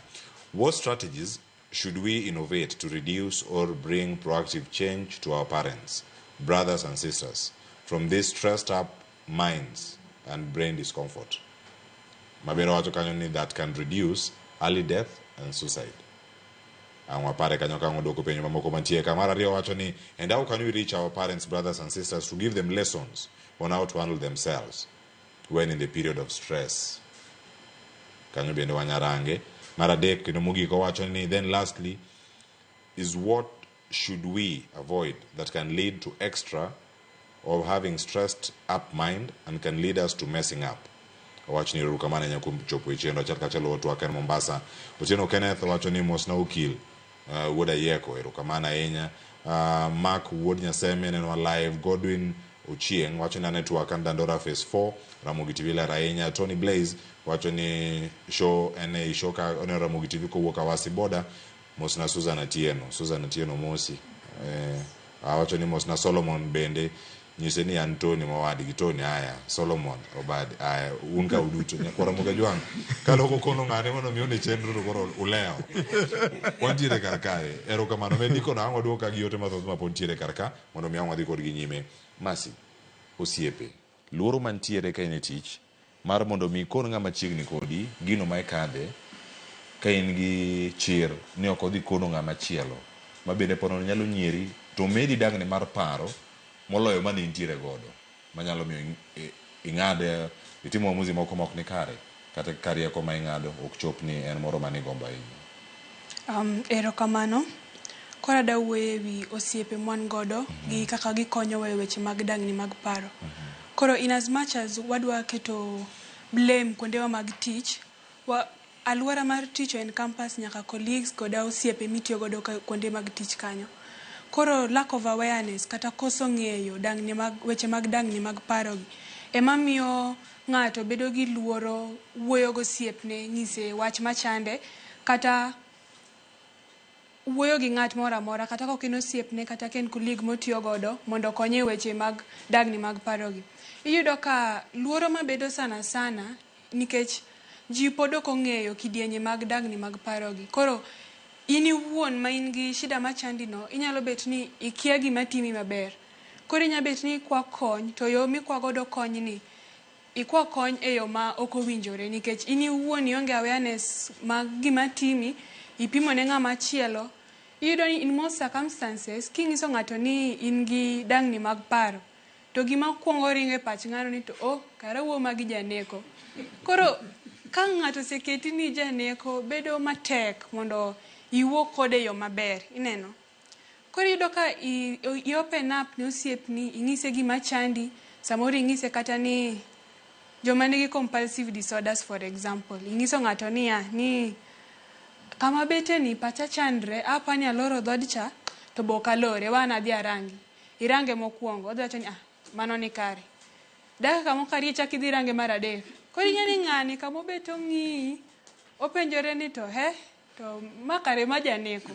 what strategies should we innovate to reduce or bring proactive change to our parents, brothers and sisters from these stressed up minds and brain discomfort? Mabiro wacho kanyo ni that can reduce early death and suicide. Ang' wapare kanyo ka ang' odwoko penjo mamoko mantie ka. Mar ariyo wacho ni, and how can we reach our parents, brothers and sisters to give them lessons on how to handle themselves when in the period of stress? Kanyo bende wanyarange. Mar adek kendo mogik owacho ni, then lastly is what should we avoid that can lead to extra of having stressed up mind and can lead us to messing up. Owacho ni erokamano ahinya kuom chopo e chenro achiel kachiel otwak en Mombasa. Otieno Kenneth owacho ni mosna okil wuod Ayieko, erokamano ahinya. Mark wuod Nyaseme nenwa live. Godwin Ochieng wacho ni an e twak an Dandora Phase 4 Ramogi TV ler ahinya. Tony Blaze wacho ni show en ei show ka oneno Ramogi TV kowuok Awasi border. Mosna Susan Atieno, Susan Atieno mosi. Awacho ni mosna Solomon bende. Nyise ni an Tony mowadgi Tony aya Solomon Obad aya un ka uduto nyakwara Mugajwang' kaloko kono ng'ane mondo mi one chenro to koro ulewo. Wantiere kar kae. Erokamano ne ndiko na ang' waduok ka gi ote mathoth ma pod ntiere kar ka mondo mi ang' wadhi kodgi nyime. Mercy, osiepe, luoro mantiere ka in e tich mar mondo mi ikon ng'ama chiegni kodi gino ma ikadhe ka in gi chir ni ok odhi kono ng'ama chielo ma bende ponono nyalo nyieri to medi dangni mar paro moloyo mane intiere godo manyalo miyo ing'ad itim uamuzi moko ma ok ni kare kata ka rieko ma ing'ado ok chop ni en moro mane igombo ahinya. Erokamano. Koro adwa wuoyo ewi osiepe mwan godo gi kaka gikonyowa e weche mag dangni mag paro. Koro in as much as wadwa keto blame kuondewa mag tich, alwora mar tich en campus nyaka colleagues koda osiepe mitiyo godo kuonde mag tich kanyo. Koro lack of awareness kata koso ng'eyo dangni mag weche mag dangni mag paro gi ema miyo ng'ato bedo gi luoro wuoyo gosiepne nyise wach machande kata wuoyo gi ng'at moro amora kata kok en osiepne kata ka en colleague motiyo godo mondo okonye e weche mag dangni mag paro gi. Iyudo ka luoro mabedo sana sana nikech ji pod ok ong'eyo kidienje mag dangni mag paro gi. Koro in iwuon ma in gi shida machandi no inyalo bet ni ikia gima timi maber. Koro inya bet ni ikwa kony to yo mikwa godo kony ni ikwa kony e yo ma ok owinjore nikech in iwuon ionge awareness mag gima timi ipimo ne ng'ama chielo. Iyudo ni in most circumstances king'iso ng'ato ni in gi dangni mag paro to gima kuongo ringo e pach ng'ano ni to oh kara wuo ma gi janeko. Koro ka ng'ato oseketi ni janeko bedo matek mondo iwuo kode e yo maber ineno. Koro iyudo ka i open up ne osiepni ing'ise gima chandi samoro ing'ise kata ni joma nigi compulsive disorders for example ing'iso ng'ato niya ni kama bete ni pacha chandre apa ni aloro dhood cha to be ok alore we an adhi arangi. Irange mokwongo odhi wacho ni ah mano ni kare. Dakika moko ariyo ichak idhi irange mar adek. Koro ing'e ni ng'ani kamobet ong'iyi openjore ni to he to ma kare ma janeko.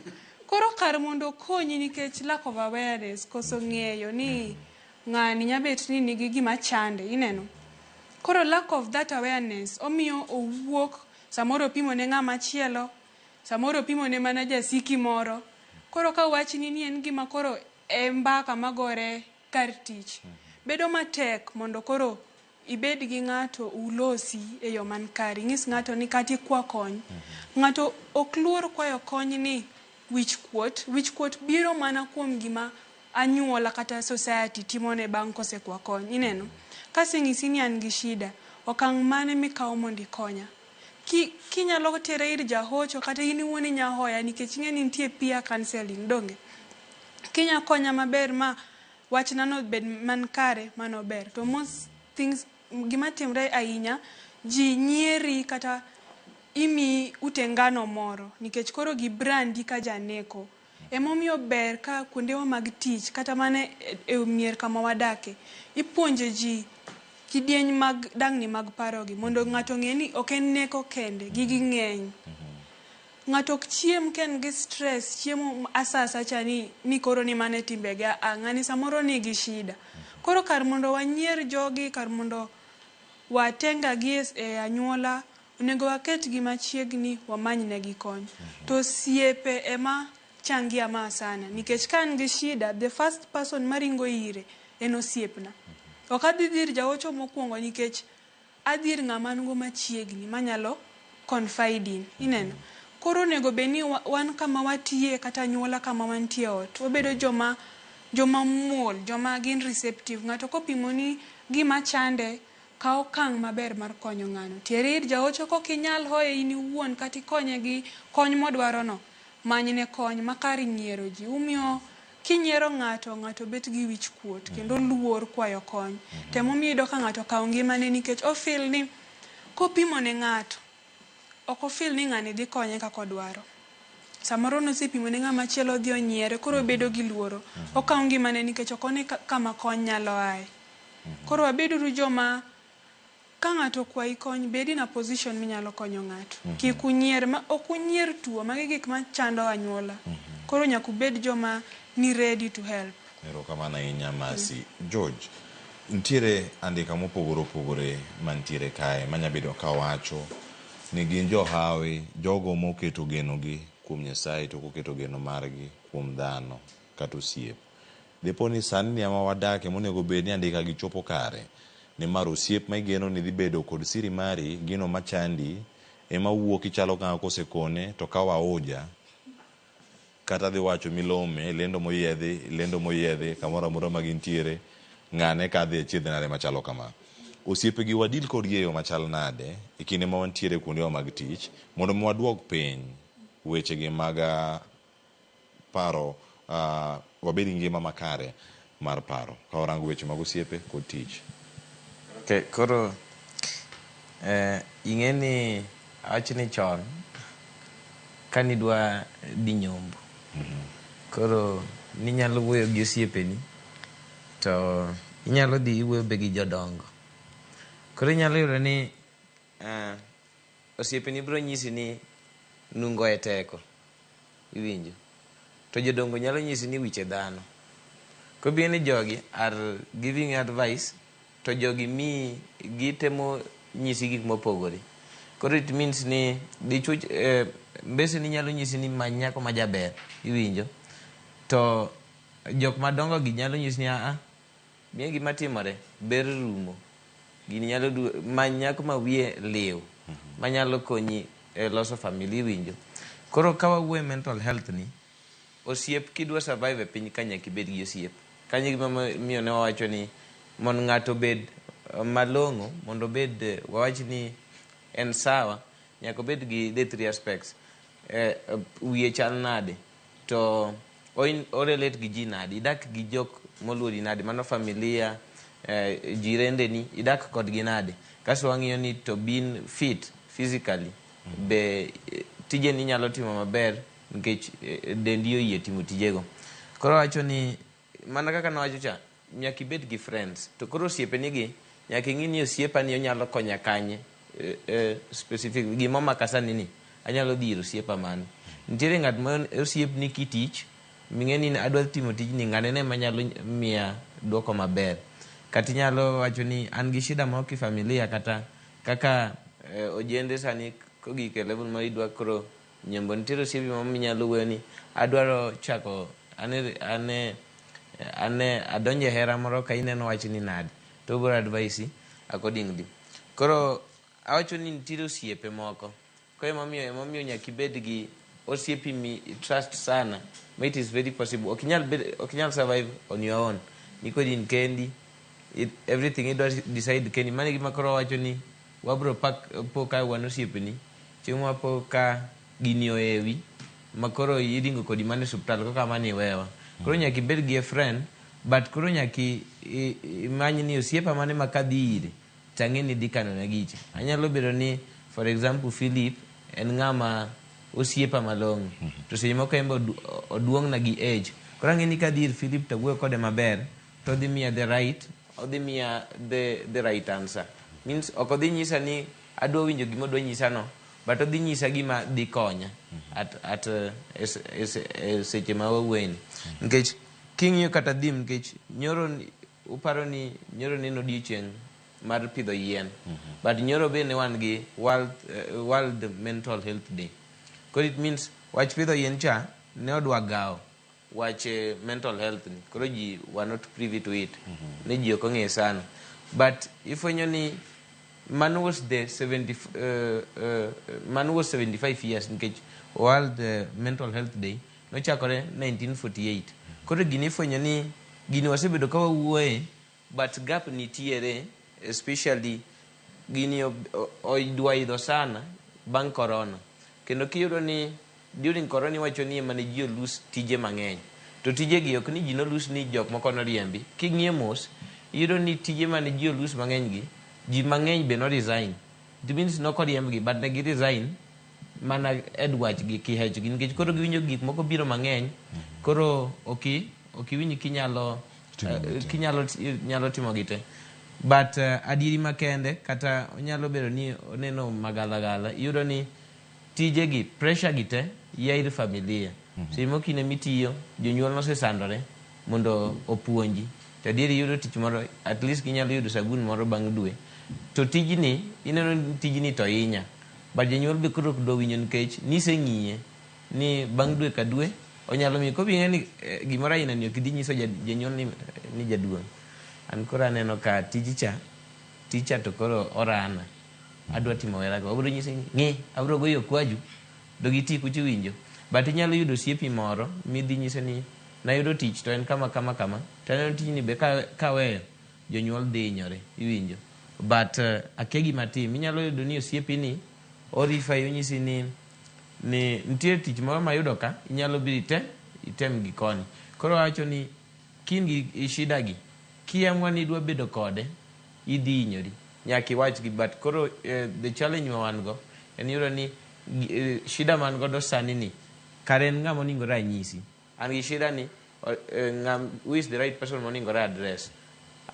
Koro kar mondo okonyi nikech lack of awareness koso ng'eyo ni ng'ani nya bet ni nigi gima chande ineno. Koro lack of that awareness omiyo owuok samoro opimo ne ng'ama chielo samoro opimo ne mana jasiki moro. Koro ka wachni ni en gima koro e mbaka magore kar tich bedo matek mondo koro ibed gi ng'ato ulosi e yo man kare. Ing'is ng'ato ni kata ikwa kony. Ng'ato ok luor kwayo kony ni wich kuot. Wich kuot biro mana kuom gima anyuola kata society timone bang' kosekwa kony. Ineno? Kaseng'isi ni an gi shida, okang' mane mikawo mondo ikonya? Kinyalo tere ir jahocho kata in iwuon inya hoya nikech ing'e ni nitie peer counseling donge? Kinya konya maber ma wachna no bed man kare mano ber. To most things gima timre ahinya ji nyieri kata imiyi utengano moro nikech koro gi brandi ka janeko. Emomiyo ber ka kuondewa mag tich kata mana e mier kama wadake ipuonjo ji kidieny mag dangni mag paro gi mondo ng'ato ong'e ni ok en neko kende gigi ng'eny. Ng'ato ok chiem ka en gi stress chiemo asasa cha ni koro ni mano e timbege a ng'ani samoro nigi shida. Koro kar mondo wanyier jogi kar mondo watenga gi e anyuola onego waketgi machiegni wamany negi kony. To osiepe ema changia ma sana nikech ka an gi shida the first person maringo ire en osiepna. Ok adhi dhi ir jahocho mokwongo nikech adhi ir ng'ama an go machiegni manyalo confide in. Ineno? Koro onego bed ni wan kama watiye kata anyuola kama wantie e ot wabedo joma muol joma gin receptive. Ng'ato kopimo ni gima chande kaw okang' maber mar konyo ng'ano. Tere ir jahocho kok inyal hoye in iwuon kata ikonye gi kony modwaro no, manyne kony ma kar nyiero ji. Umiyo kinyiero ng'ato, ng'ato bet gi wich kuot kendo luor kwayo kony. Temomiyo iyudo ka ng'ato okawo ngimane nikech o feel ni kopimo ne ng'ato, ok o feel ni ng'ani dhi konye kaka odwaro. Samoro nosepimo ne ng'ama chielo odhi onyiere koro obedo gi luoro. Okawo ngimane nikech ok one kama kony nyalo aye. Koro wabeduru joma ka ng'ato okwayi kony bed in a position minyalo konyo ng'ato. Kik unyier, ma ok unyier tuo, magi gik machando anyuola. Koro nyaka ubed joma ni ready to help. Erokamano ahinya Mercy. George, nitiere andika mopogore opogore mantiere kae manya bedo kawacho ni gin johawi jogo moketo genogi kuom Nyasaye to ok oketo geno margi kuom dhano kata osiep. Dipo ni sani ni ema wadake monego bed ni andika gi chopo kare nimar osiep ma igeno ni dhi bedo kod siri mari gino machandi ema wuok ichalo kaka kosekone to kawo auja kata dhi wacho milome lendo moyiedhi lendo moyiedhi kamoro amora ma gintiere ng'ane kadhi achiedh nade machalo kama. Osiepe gi wadil kodgi e yo machal nade e kinde ma wantiere kuondewa mag tich mondo mi waduok piny weche gi mag paro wabed gi ngima makare mar paro ka warango weche mag osiepe kod tich. Okay, koro ing'e ni awach ni chon kanidwa dhi nyombo koro ninyalo wuoyo gi osiepeni to inyalo dhi iwuoyo be gi jodongo. Koro inyalo yudo ni osiepeni biro nyisi ni nungo e teko, iwinjo, to jodongo nyalo nyisi ni wiche dhano. Koro ni jogi are giving advice to jogi miyi gitemo nyisi gik mopogore. Koro it means ni dichuo mbeseni nyalo nyisi ni many nyako ma jaber, iwinjo, to jok madongo gi nyalo nyisi ni aa, miye gima timore, ber rumo. Gini nyalo many nyako ma wiye liw, manyalo konyi e loso family, iwinjo. Koro ka wawuoyo e mental health ni, osiep kidwa survive e piny ka nyaka ibed gi osiep. Kanyo gima miyo ne wawacho ni mondo ng'ato obed malong'o, mondo obed wawach ni en sawa, nyaka obed gi the three aspects. Wiye chal nade, to o relate gi ji nade, idak gi jok moluori nade, mano familia, jirendeni, idak kodgi nade. Kasto wang'iyo ni to being fit physically, be tijeni nyalo timo maber nikech dendi oyie timo tijego. Koro wacho ni mana kaka nawacho cha, nyaka ibed gi friends. To koro osiepeni gi, nyaka ing'i ni osiepani onyalo konya kanye, specific gima omaka sani ni, anyalo dhi ir osiepa mane. Nitiere ng'at ma osiepni kitich, ming'e ni adwa timo tijni, ng'ane ne ema nyalo miya duoko maber. Kata inyalo wacho ni an gi shida moro ki familia kata kaka ojende sani kogik e level ma idwa koro nyombo, nitiere osiepi moro minyalo wuoyo ni adwaro chako ane adonjo e hera moro ka ineno wachni nade, to obiro advise accordingly. Koro awacho ni nitiere osiepe moko, koro emomiyo nyaka ibed gi osiepi mi trust sana, ma it is very possible. Ok inyal survive on your own. Nikod in kendi, everything idwa decide kendi. Mano e gima koro wawacho ni wabro po ka wan osiepeni, chieng' wapo ka gini ohewi, ma koro iringo kodi mana e osiptal koka mane iwewa. Koro nyaka ibed gi a friend, but koro nyaka imany ni osiepa mane ma kadhi ire, tang'e ni dhi kanona gicha. Anyalo bedo ni, for example, Philip en ng'ama osiepa malong'o, to seche moko en be oduong'na gi age. Koro ang'e ni kadhi ir Philip to awuoyo kode maber, to odhi miya the right, odhi miya the right answer. Means ok odhi nyisa ni adwa winjo gima odwa nyisa no, but odhi nyisa gima dhi konya at seche ma wawuoye ni. Nikech king'iyo kata theme, nikech nyoro uparo ni nyoro ne en odiochieng' mar pidho yien, but nyoro be ne wan gi World Mental Health Day. Koro it means wach pidho yien cha ne odwa gawo wach mental health ni. Koro ji were not privy to it. Ne ji ok ong'eyo sana. But ifwenyo ni mano was the 70, mano was 75 years nikech World Mental Health Day nochakore 1948. Koro gini ifwenyo ni gini wasebedo ka wawuoye, but gap nitiere, especially gini odwa idho sana bang' corona. Kendo kiyudo ni during corona iwacho ni ema ne ji olose tije mang'eny. To tijegi ok ni ji nolose ni jok moko noriembi. King'iyo mos, iyudo ni tije mane ji olose mang'eny gi, ji mang'eny be no resign. It means nok oriembgi, but ne gi resign mana e dwachgi, kihechgi, nikech koro giwinjo gik moko biro mang'eny, koro ok iwinj kinyalo kinyalo timo gi te. But adieri makende, kata onyalo bedo ni oneno magalagala, iyudo ni tijegi, pressure gi te, ya ir familia. Seche moko kinde mitiyo, jonyuol nosesandore, mondo opuonji. To adieri iyudo tich moro, at least ginyalo yudo sabun moro bang' dwe. To tijni, ineno ni tijni to hinya. But janyuol be koro ok dwa winjo nikech niseng'iye ni bang' dwe ka dwe onyalo miyi. Koro ing'e ni gimoro aina ni ok idhi nyiso janyuol ni jaduong'. An koro aneno ka tij cha, tij cha to koro orana. Adwa timo hera go. Obiro nyisi ni ng'i, abiro goyi okwaju, dog iti kucha iwinjo. But inyalo yudo osiepi moro midhi nyise ni nayudo tich to en kama kama kama. To aneno tijni be kaweyo, jonyuol dhi hinyore, iwinjo. But akia gima atim. Inyalo yudo ni osiepi ni o refer onyisi ni nitie tich moro mayudo ka, inyalo biro item gi koni. Koro awacho ni kin gi shida gi, kiamua ni idwa bedo kode, idhi hinyori. Nyaka iwach gi, but koro the challenge ma wan go en yudo ni shida man godo sani ni kare en ng'ama oningore anyisi. An gi shida ni who is the right person moningore address.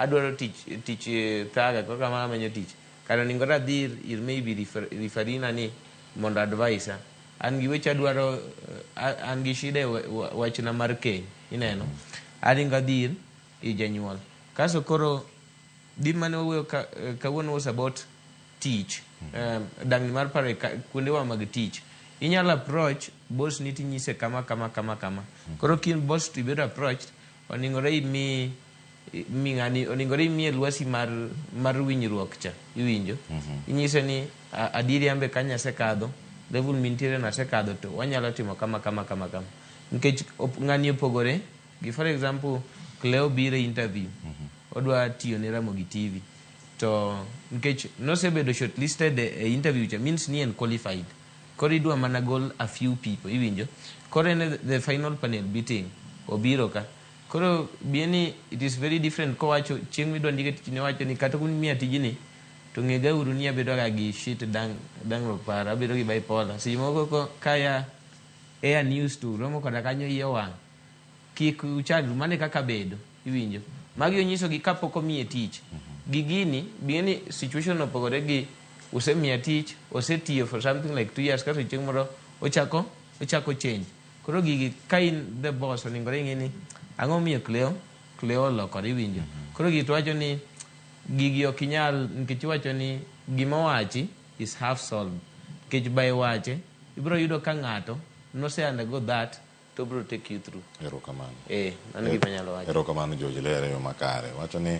Adwaro tich thaga koro kamano amanyo tich. Kare oningore adhi ir maybe referee na ni mondo advise. An gi weche adwaro, an gi shida e wachna mar keny, ineno. Aringo adhi ir janyuol. Kasto koro gima mane wawuoyo kawuono was about tich. Dangni mar paro e kuondewa mag tich. Inyalo approach boss ni tinyise kama kama kama kama. Koro kin boss to ibedo approached, oningore imi mi ng'ani oningore imiye lwasi mar winjruok cha, iwinjo. Inyise ni adieri an be kanyo asekadho, level mintiere no asekadho to wanyalo timo kama kama kama kama. Nikech ng'ani opogore gi, for example, Cleo biro e interview. Odwa tiyo ne Ramogi TV. To nikech nosebedo shortlisted e interview cha means ni en qualified. Koro idwa mana gol a few people, iwinjo. Koro en the final panel meeting obiro ka. Koro bien ni it is very different kowacho chieng' midwa ndike tich ne wacho ni kata kumiya tijni to ng'e uru ni abedo ga gi shit dangruok paro, abedo gi bipolar. Seche moko kaya air news to romo koda kanyo iye owang'. Kik uchandru, mano e kaka bedo, iwinjo. Magi onyisogi kapok omiye tich. Gi gini, bien ni situation opogore gi osemiya tich, osetiyo for something like 2 years, kasto chieng' moro ochako change. Koro gigi ka in the boss oningore ing'e ni ang'o momiyo Cleo olokore, iwinjo. Koro gigi to wacho ni gigi ok inyal nikech iwacho ni gima owachi is half solved. Nikech by wache ibiro yudo ka ng'ato nose undergo that to biro take you through. Erokamano. Mano gima anyalo wacho. Erokamano George, lere yo makare. Wacho ni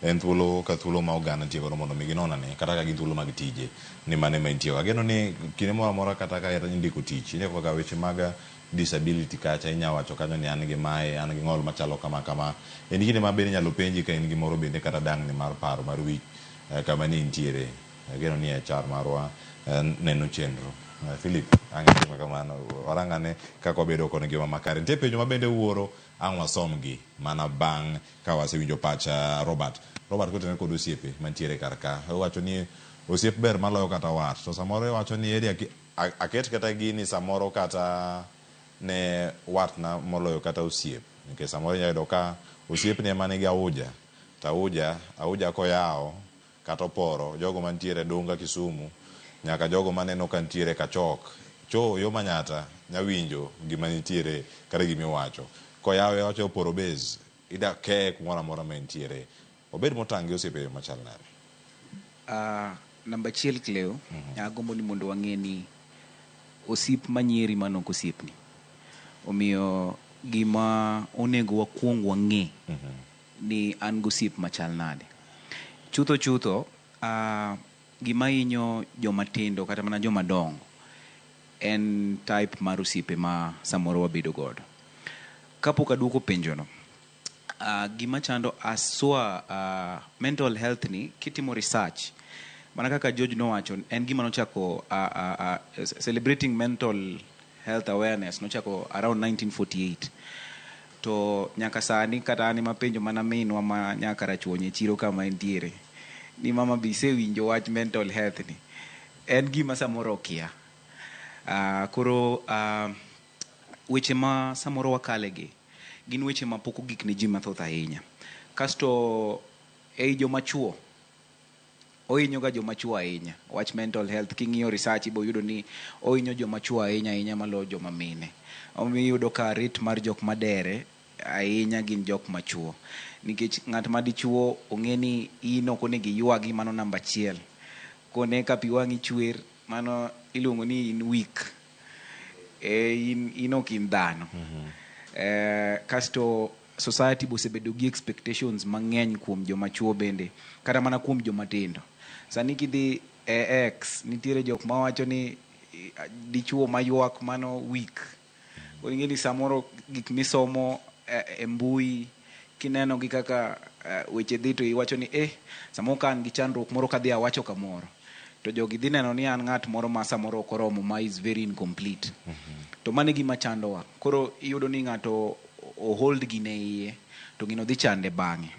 en thuolo ka thuolo ma oganda nitie godo mondo mi ginon ane kata ka gin thuolo mag tije ni mane ma intie. Ageno ni kinde moro amora kata ka indiko tich, indiko ga weche mag disability kacha, inya wacho kanyo ni an gi mae, an gi ng'ol machalo kama kama. En kinde ma bende inyalo penji ka in gi moro bende kata dangni mar paro mar wich kama ne intiere. Ageno ni HR marwa neno chenro. Philip, ang' itimo kamano. Warang ane kaka wabedo kod ngima makare. Nitie penjo ma bende wuoro ang' wasomgi mana bang' ka wasewinjo pach Robert. Robert kotenore kod osiepe mantiere kar ka. Owacho ni osiep ber maloyo kata wat. To samoro iwacho ni eri aket kata gini samoro kata ne watna moloyo kata osiep. Nikech samoro inyalo yudo ka osiepni ema nigi auja. To auja koyawo kata oporo jogo mantiere Dunga Kisumu nyaka jogo maneno ka nitiere Kachok. Cho yo Manyata nyawinjo gima nitiere kata gimiwacho. Koyawe wacho oporo base ida keye kumoro amora ma entiere. Obed motang' gi osiepe yo machal nade? Namba achiel Cleo, agombo ni mondo wang'e ni osiep manyieri mano ok osiepni. Omiyo gima onego wakuong wang'e ni an gosiep machal nade. Chutho chutho, gima hinyo joma tindo kata mana joma dongo en type mar osiepe ma samoro wabedo godo. Kapok aduoko penjono, gima chando aswa mental health ni kitimo research mana kaka George nowacho en gima nochako celebrating mental health awareness nochako around 1948 to nyaka sani kata an ema penjo mana minwa ma nyaka Rachuonyo e chiro kama entiere ni mama be isewinjo wach mental health ni en gima samoro okia. Koro weche ma samoro wakale gi gin weche ma pok ogik ne ji mathoth ahinya. Kasto ei joma chuo ohinyo ga joma chuo ahinya wach mental health king'iyo research ibo yudo ni ohinyo joma chuo ahinya ahinya maloyo joma mine. Omiyo iyudo ka rate mar jok madere ahinya gin jok machuo. Nikech ng'at ma dichuo ong'e ni in ok onego iywagi, mano namba achiel. Kone ka pi wang'i chwer, mano iluongo ni in weak. In ok in dhano. Kasto society bosebedo gi expectations mang'eny kuom joma chuo bende, kata mana kuom joma tindo. Sani kidhi e X, nitiere jok mawacho ni dichuo maywak mano weak. Koro ing'e ni samoro gik misomo e mbui kineno gi kaka weche dhi to iwacho ni samoro ka an gi chandruok moro kadhi awacho kamoro to jogi dhi neno ni an ng'at moro ma samoro ok oromo, ma is very incomplete. To mano e gima chandowa. Koro iyudo ni ng'ato o hold gine iye to gino dhi chande bang'e.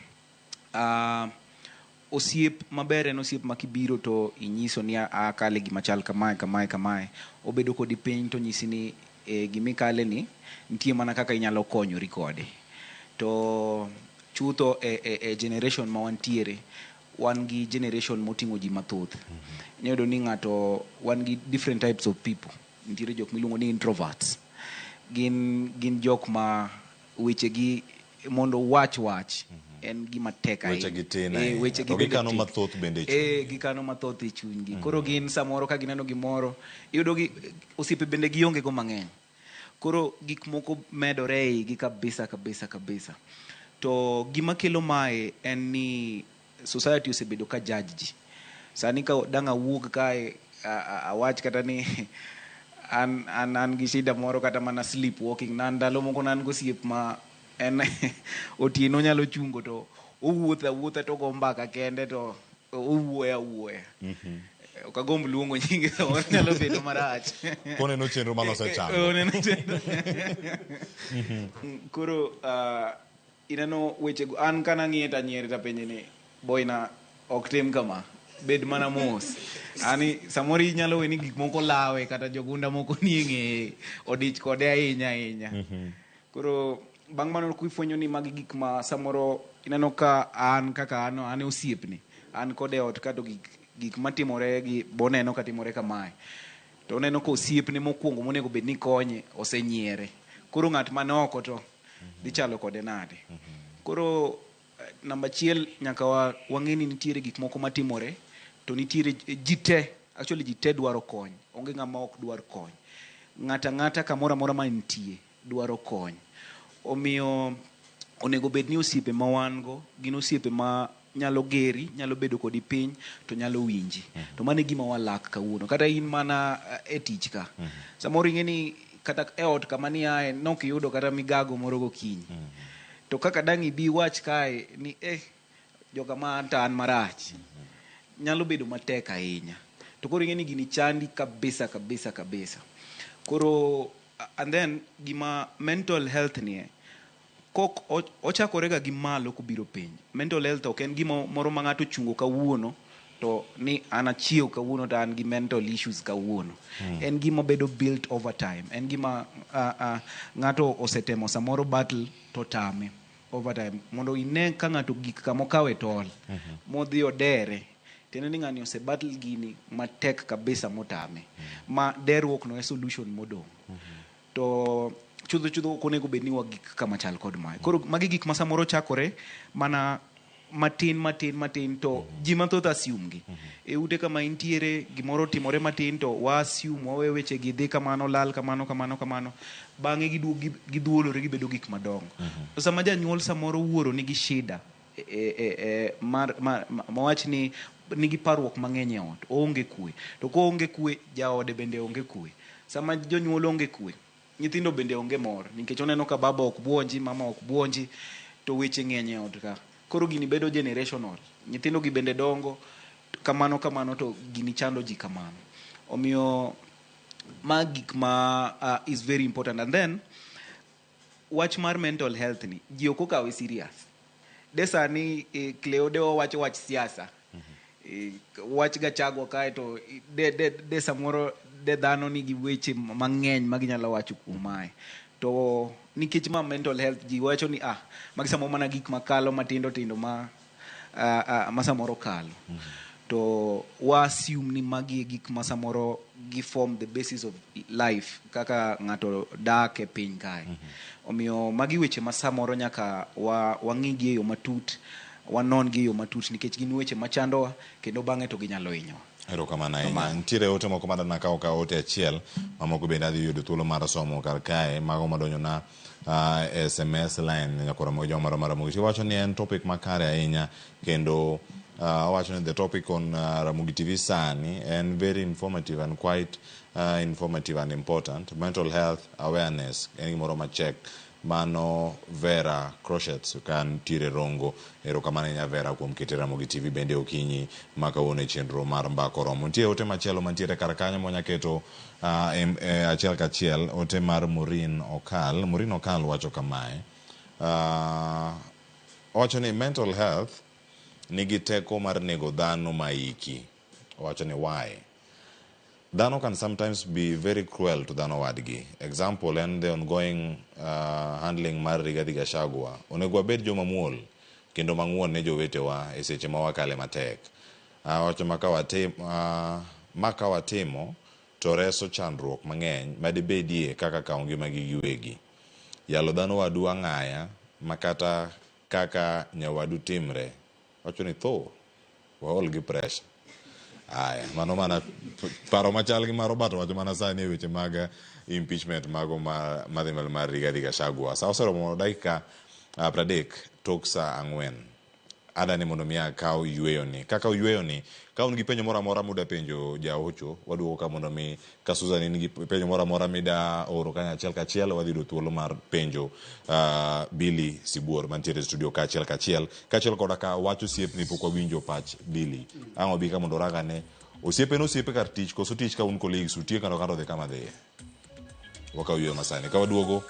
Osiep maber en osiep ma kibiro to inyiso ni akale gima chal kamae kamae kamae, obedo kodi piny to nyisi ni gimikale ni nitie mana kaka inyalo konyori kode. To chutho e generation ma wantiere, wan gi generation moting'o ji mathoth. Inyalo yudo ni ng'ato, wan gi different types of people. Nitiere jok miluongo ni introverts. Gin jok ma wechegi mondo wach wach en gima tek ahinya. Weche gi tin ahinya. Weche gi To bende gikano tin. mathoth bende e chunygi. Gikano mathoth e chunygi. Koro gin samoro ka gineno gimoro, iyudo gi osiepe bende gionge go mang'eny. Koro gik moko medore e igi kabisa kabisa kabisa. To gima kelo mae en ni society osebedo ka judge ji. Sani ka dang' awuog kae awach kata ni an gi shida moro kata mana sleep walking. Na ndalo moko ne an gosiep ma en otieno nyalo chungo to owuotho awuotha to go mbaka kende to owuoyo awuoya. Ok agomb luongo nyinge, samoro nyalo bedo marach. Koneno chenro mane osechango. Oneno chenro. Koro ineno wechego, an kana ng'iye to anyiere tapenje ni boyna ok tim kama, bed mana mos. Ani samoro inyalo we ni gik moko lawe kata jogunda moko nie ng'eye odich kode ahinya ahinya. Koro bang' mano kifwenyo ni magi gik ma samoro ineno ka an kaka an e osiepni, an kode e ot ka to gik matimore gi boneno katimore kamae. To oneno ka osiepne mokwongo monego bed ni konye osenyiere. Koro ng'at man oko to dhi chalo kode nade? Koro namba achiel nyaka wang'e ni nitiere gik moko matimore to nitiere ji te, actually ji te dwaro kony. Onge ng'ama ok dwar kony. Ng'ata ang'ata kamoro amora ma entie dwaro kony. Omiyo onego bed ni osiepe ma wan go gin osiepe ma nyalo geri, nyalo bedo kodi piny to nyalo winji. To mano e gima walak kawuono. Kata in mana e tich ka. Samoro ing'e ni kata e ot kama niae nok iyudo kata migago moro gokinyi. To kaka dang' ibi iwach kae ni joka ma an to an marach. Nyalo bedo matek ahinya. To koro ing'e ni gini chandi kabisa kabisa kabisa. Koro and then gima mental health ni kok ochakore ga gi malo kobiro piny. Mental health ok en gima moro ma ng'ato ochungo kawuono to ni an achiew kawuono to an gi mental issues kawuono. En gima bedo built over time. En gima ng'ato osetemo samoro battle to tame over time. Mondo ine ka ng'ato gik kama okawe tol, modhi odere, tiende ni ng'ani ose battle gini matek kabisa motame. Ma derruok no e solution modong'. To chutho chutho ok onego bed ni wagik kama chal kod mae. Koro magi gik ma samoro chakore mana matin matin matin to ji mathoth assume gi. E ute kama intiere gimoro otimore matin to wa assume, wawe weche gi dhi kamano, lal kamano kamano kamano. Bang'e gidhuolore gibedo gik madongo. To sama janyuol samoro wuoro nigi shida mawach ni nigi parruok mang'eny e ot, oonge kwe. To koonge kwe, jaode bende onge kwe. Sama jonyuol onge kwe, nyithindo bende onge mor, nikech oneno ka baba ok buonji, mama ok buonji, to weche ng'eny e ot ka. Koro gini bedo generational. Nyithindo gi bende dongo kamano kamano to gini chando ji kamano. Omiyo ma gik ma is very important. And then wach mar mental health ni ji ok okawe serious. De sani Cleo de wawacho wach siasa. Wach Gachagua kae to de samoro de dhano nigi weche mang'eny ma ginyalo wacho kuom mae. To nikech ma mental health ji wacho ni magi samoro mana gik makalo matindo tindo ma samoro kalo. To wa assume ni magi e gik ma samoro gi form the basis of life kaka ng'ato dak e piny kae. Omiyo magi weche ma samoro nyaka wa wang'i gi e yo matut, wanon gi e yo matut nikech gin weche machandowa kendo bang'e to ginyalo hinyowa. Erokamano ahinya. Nitiere ote moko madana kawo ka ote achiel, mamoko bende adhi yudo thuolo mar somo kar kae, mago madonjona SMS line nyakora mag joma mar Ramogi. Wacho ni en topic makare ahinya kendo owacho ni the topic on Ramogi TV sani en very informative and quite informative and important. Mental health awareness en gimoro machek. Mano Vera Crochets ka ntiere Rongo. Erokamano ahinya Vera kuom kete Ramogi TV bende okinyi ma kawuono e chenro mar Mbaka Oromo. Nitie ote machielo mantiere kar kanyo mwanya keto achiel kachiel, ote mar Maureen Okal. Maureen Okal wacho kamae. Owacho ni mental health nigi teko mar nego dhano maiki. Owacho ni why? Dhano can sometimes be very cruel to dhano wadgi. Example en the ongoing handling mar Rigathi Gachagua. Onego wabed joma muol kendo mang'won ne jowetewa e seche ma wakale matek. Wacho ma ka watimo to reso chandruok mang'eny madibedie kaka kawo ngimagi giwegi. Yalo dhano wadu ang'aya makata kaka nyawadu timre. Wacho ni tho, waol gi pressure. Aya, mano mana paro machal gi mar Robert wacho mana sani e weche mag impeachment mago ma madhi mbele mar Rigathi Gachagua. Sa oseromo dakika 30 tok sa 4. Adani mondo mi akaw yweyo ni. Kaka yweyo ni, ka un gi penjo moro amora muda penjo jaocho, waduogo ka mondo mi ka Susan in gi penjo moro amora mida oro kanyo achiel kachiel, wadhi yudo thuolo mar penjo Billy Sibuor mantiere e studio ka achiel kachiel. Kaachiel koda ka wach osiepni pok wawinjo pach Billy. Ang' obi ka mondo orangane osiepe en osiepe kar tich koso tich ka un colleagues utiyo kando kando odhi kama dhiye. Wakaw yweyo masani. Ka waduogo,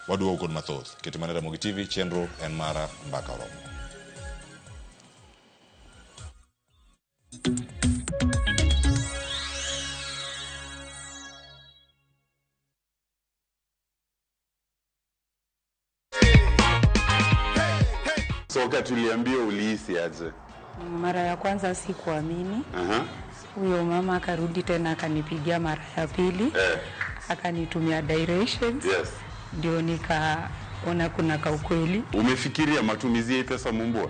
waduogo kod mathoth. Ket mana Ramogi TV, chenro en mara Mbaka Oromo. So wakati uliambiwa ulihisi aje? Mara ya kwanza sikuamini. Huyo mama akarudi tena akanipigia mara ya pili. Akanitumia directions. Ndio nikaona kuna kaukweli. Umefikiria matumizi ya pesa Mumbua?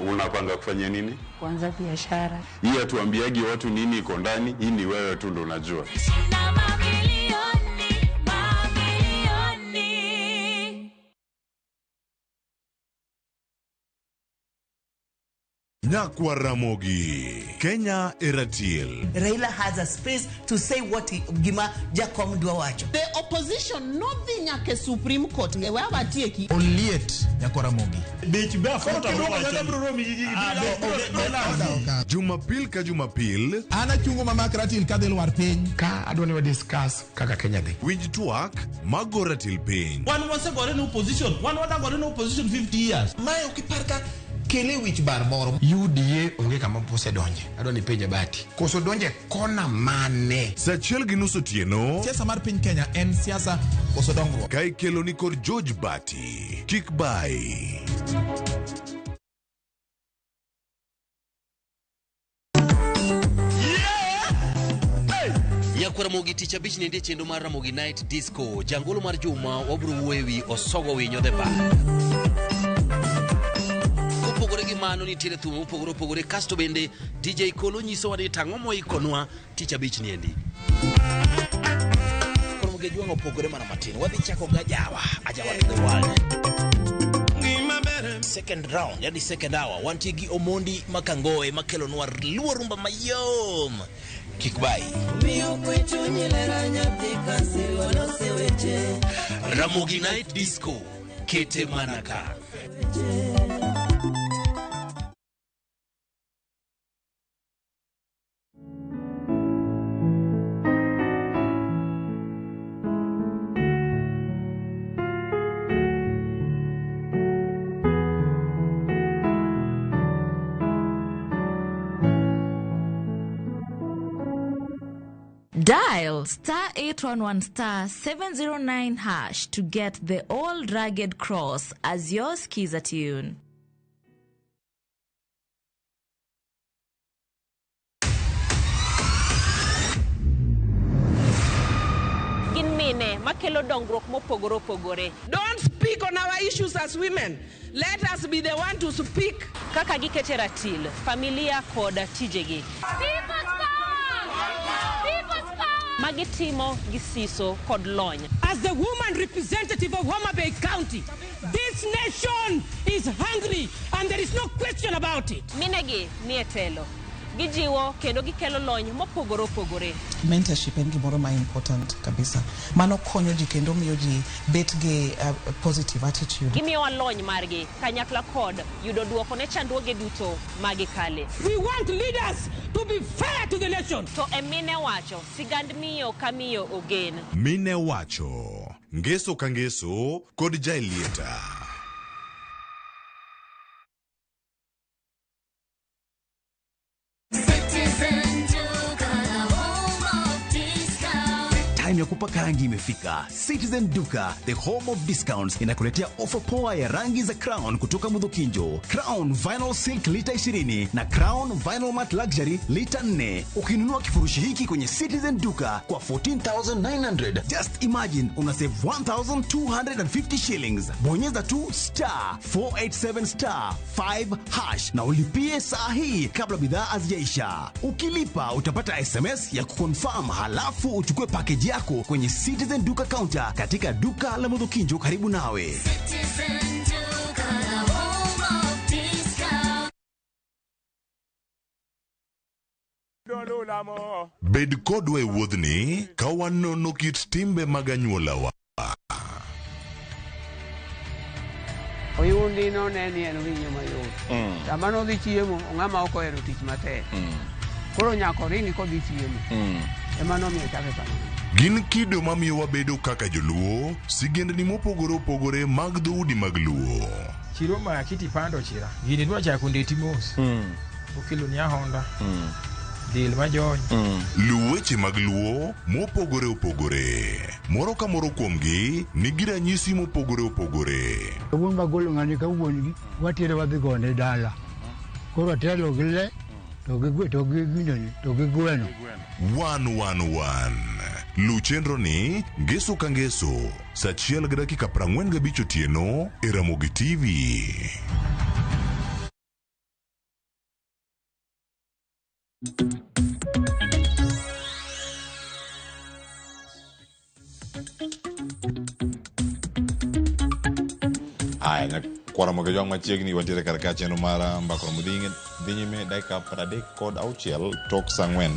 Unapanga kufanya nini? Kuanza biashara. Hii hatuambiagi watu nini iko ndani, hii ni wewe tu ndo unajua. Nyakwa Ramogi, Kenya Eratil. Raila has a space to say what he, gima Jakom dwa wacho. The opposition nodhi nyaka Supreme Court e wawatieki. Oliet Nyakwa Ramogi. Jumapil ka Jumapil. An achungo mama Ratil kadhi lwar piny. Ka adwa ni wa discuss kaka Kenya dhi. Winj twak mago ratil piny. Wan wasegore ne opposition, wan wadagore ne opposition 50 years. Mae ok ipar ka kele wich bar moro. UDA onge kama osedonje. Adwa ni penje Bati. Koso donje kona mane? Saa 1:30 otieno. Siasa mar piny Kenya en siasa koso dongruok. Ka ikelo ni kod George Bati. Kik bai. Nyakwar Ramogi tich abich nitie chenro mar Ramogi Night Disco. Jangolo mar juma wabiro wuoyo ewi Osogo Winyo the Bar. Kopogore gi mano nitiere thum mopogore opogore kasto bende DJ Kolo nyisowa ni tang'o moikonwa tich abich niendi. Koro Ramogi Ajwang' opogore mana matin. Wadhi chako gi ajawa, ajawa to the world. Second round, yani second hour, wantie gi Omondi Makangoe makelonwa luo rumba mayom. Kik bai. Ramogi Night Disco, kete manaka. Dial star 811 star 709 hash to get the old rugged cross as your skiza tune. mine makelo dongruok mopogore opogore. Don't speak on our issues as women. Let us be the one to speak. Kaka gikete ratil, familia kod tijegi. Magitimo gi siso kod lony. As the woman representative of Homa Bay County, this nation is hungry and there is no question about it. Minegi nie telo. Gijiwo kendo gikelo lony mopogore opogore. Mentorship en gimoro ma important kabisa. Mano konyo ji kendo miyo ji bet gi positive attitude. Gimiyowa lony margi kanyakla kod yudo duoko ne chandruoge duto magikale. We want leaders to be fair to the nation. To e Mine Wacho, sigand miyo ka miyo ogen. Mine Wacho, ngeso ka ngeso kod Jaelieta. Time ya kupaka rangi imefika. Citizen Duka, the home of discounts, inakuletea ofa poa ya rangi za Crown kutoka Mudhokinjo. Crown Vinyl Silk lita 20 na Crown Vinyl Matte Luxury lita 4. Ukinunua kifurushi hiki kwenye Citizen Duka kwa 14,900, just imagine una save 1,250 shillings. Bonyeza tu star 487 star 5 hash na ulipie saa hii kabla bidhaa hazijaisha. Ukilipa utapata SMS ya kuconfirm, halafu uchukue package yako kwenye Citizen Duka counter katika duka la Mudhokinjo karibu nawe. Citizen Duka, the home of discount. Bed kodwa e wuodhni ka wanono kit timbe mag anyuolawa. Oyundi no ne ni en winyo mayot. Sama nodhi chiemo, ng'ama ok ohero tich matek. Koro nyaka oringi kodhi chiemo. Ema nomiyo chake kamano. Gin kido mamiyo wabedo kaka joluo, sigendni mopogore opogore mag dhoudi mag Luo. Chiro ma kiti pando chira. Gini dwa chako ndeti mos. Okelo ni Honda. Dil majony. Luw weche mag Luo mopogore opogore. Moro ka moro kuomgi nigi ranyisi mopogore opogore. Wuon magolo ng'ani ka wuon gi watere wadhi gone dala. Koro atelo gi le to gi gwe to gi gindoni to gi gweno. 111. Luw chenro ni ngeso ka ngeso saa 1:45 otieno e Ramogi TV. Aya, kwara moge jwang' machiegni wantiere kar ka chenro mar mbaka romo dhi nyime dakika 36 tok saa 4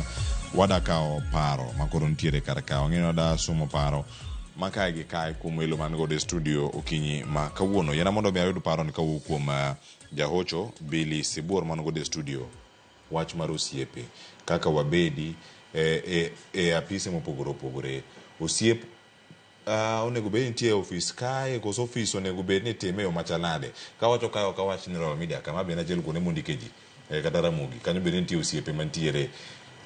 wada kawo paro makoro nitiere kar ka. Wang'eyo ni wada somo paro ma kae gi kae kuom welo man godo e studio okinyi ma kawuono. Yiena mondo mi ayud paro ni kawuok kuom jahocho Billy Sibuor man godo e studio. Wach mar osiepe kaka wabedi e apise mopogore opogore. Osiep onego bed ni nitie e ofis kae koso ofis onego bed ni itime e yo machal nade? Kawacho kae ok awach ni Royal Media kama bende achiel kuonde mondike ji kata Ramogi kanyo bende nitie osiepe mantiere.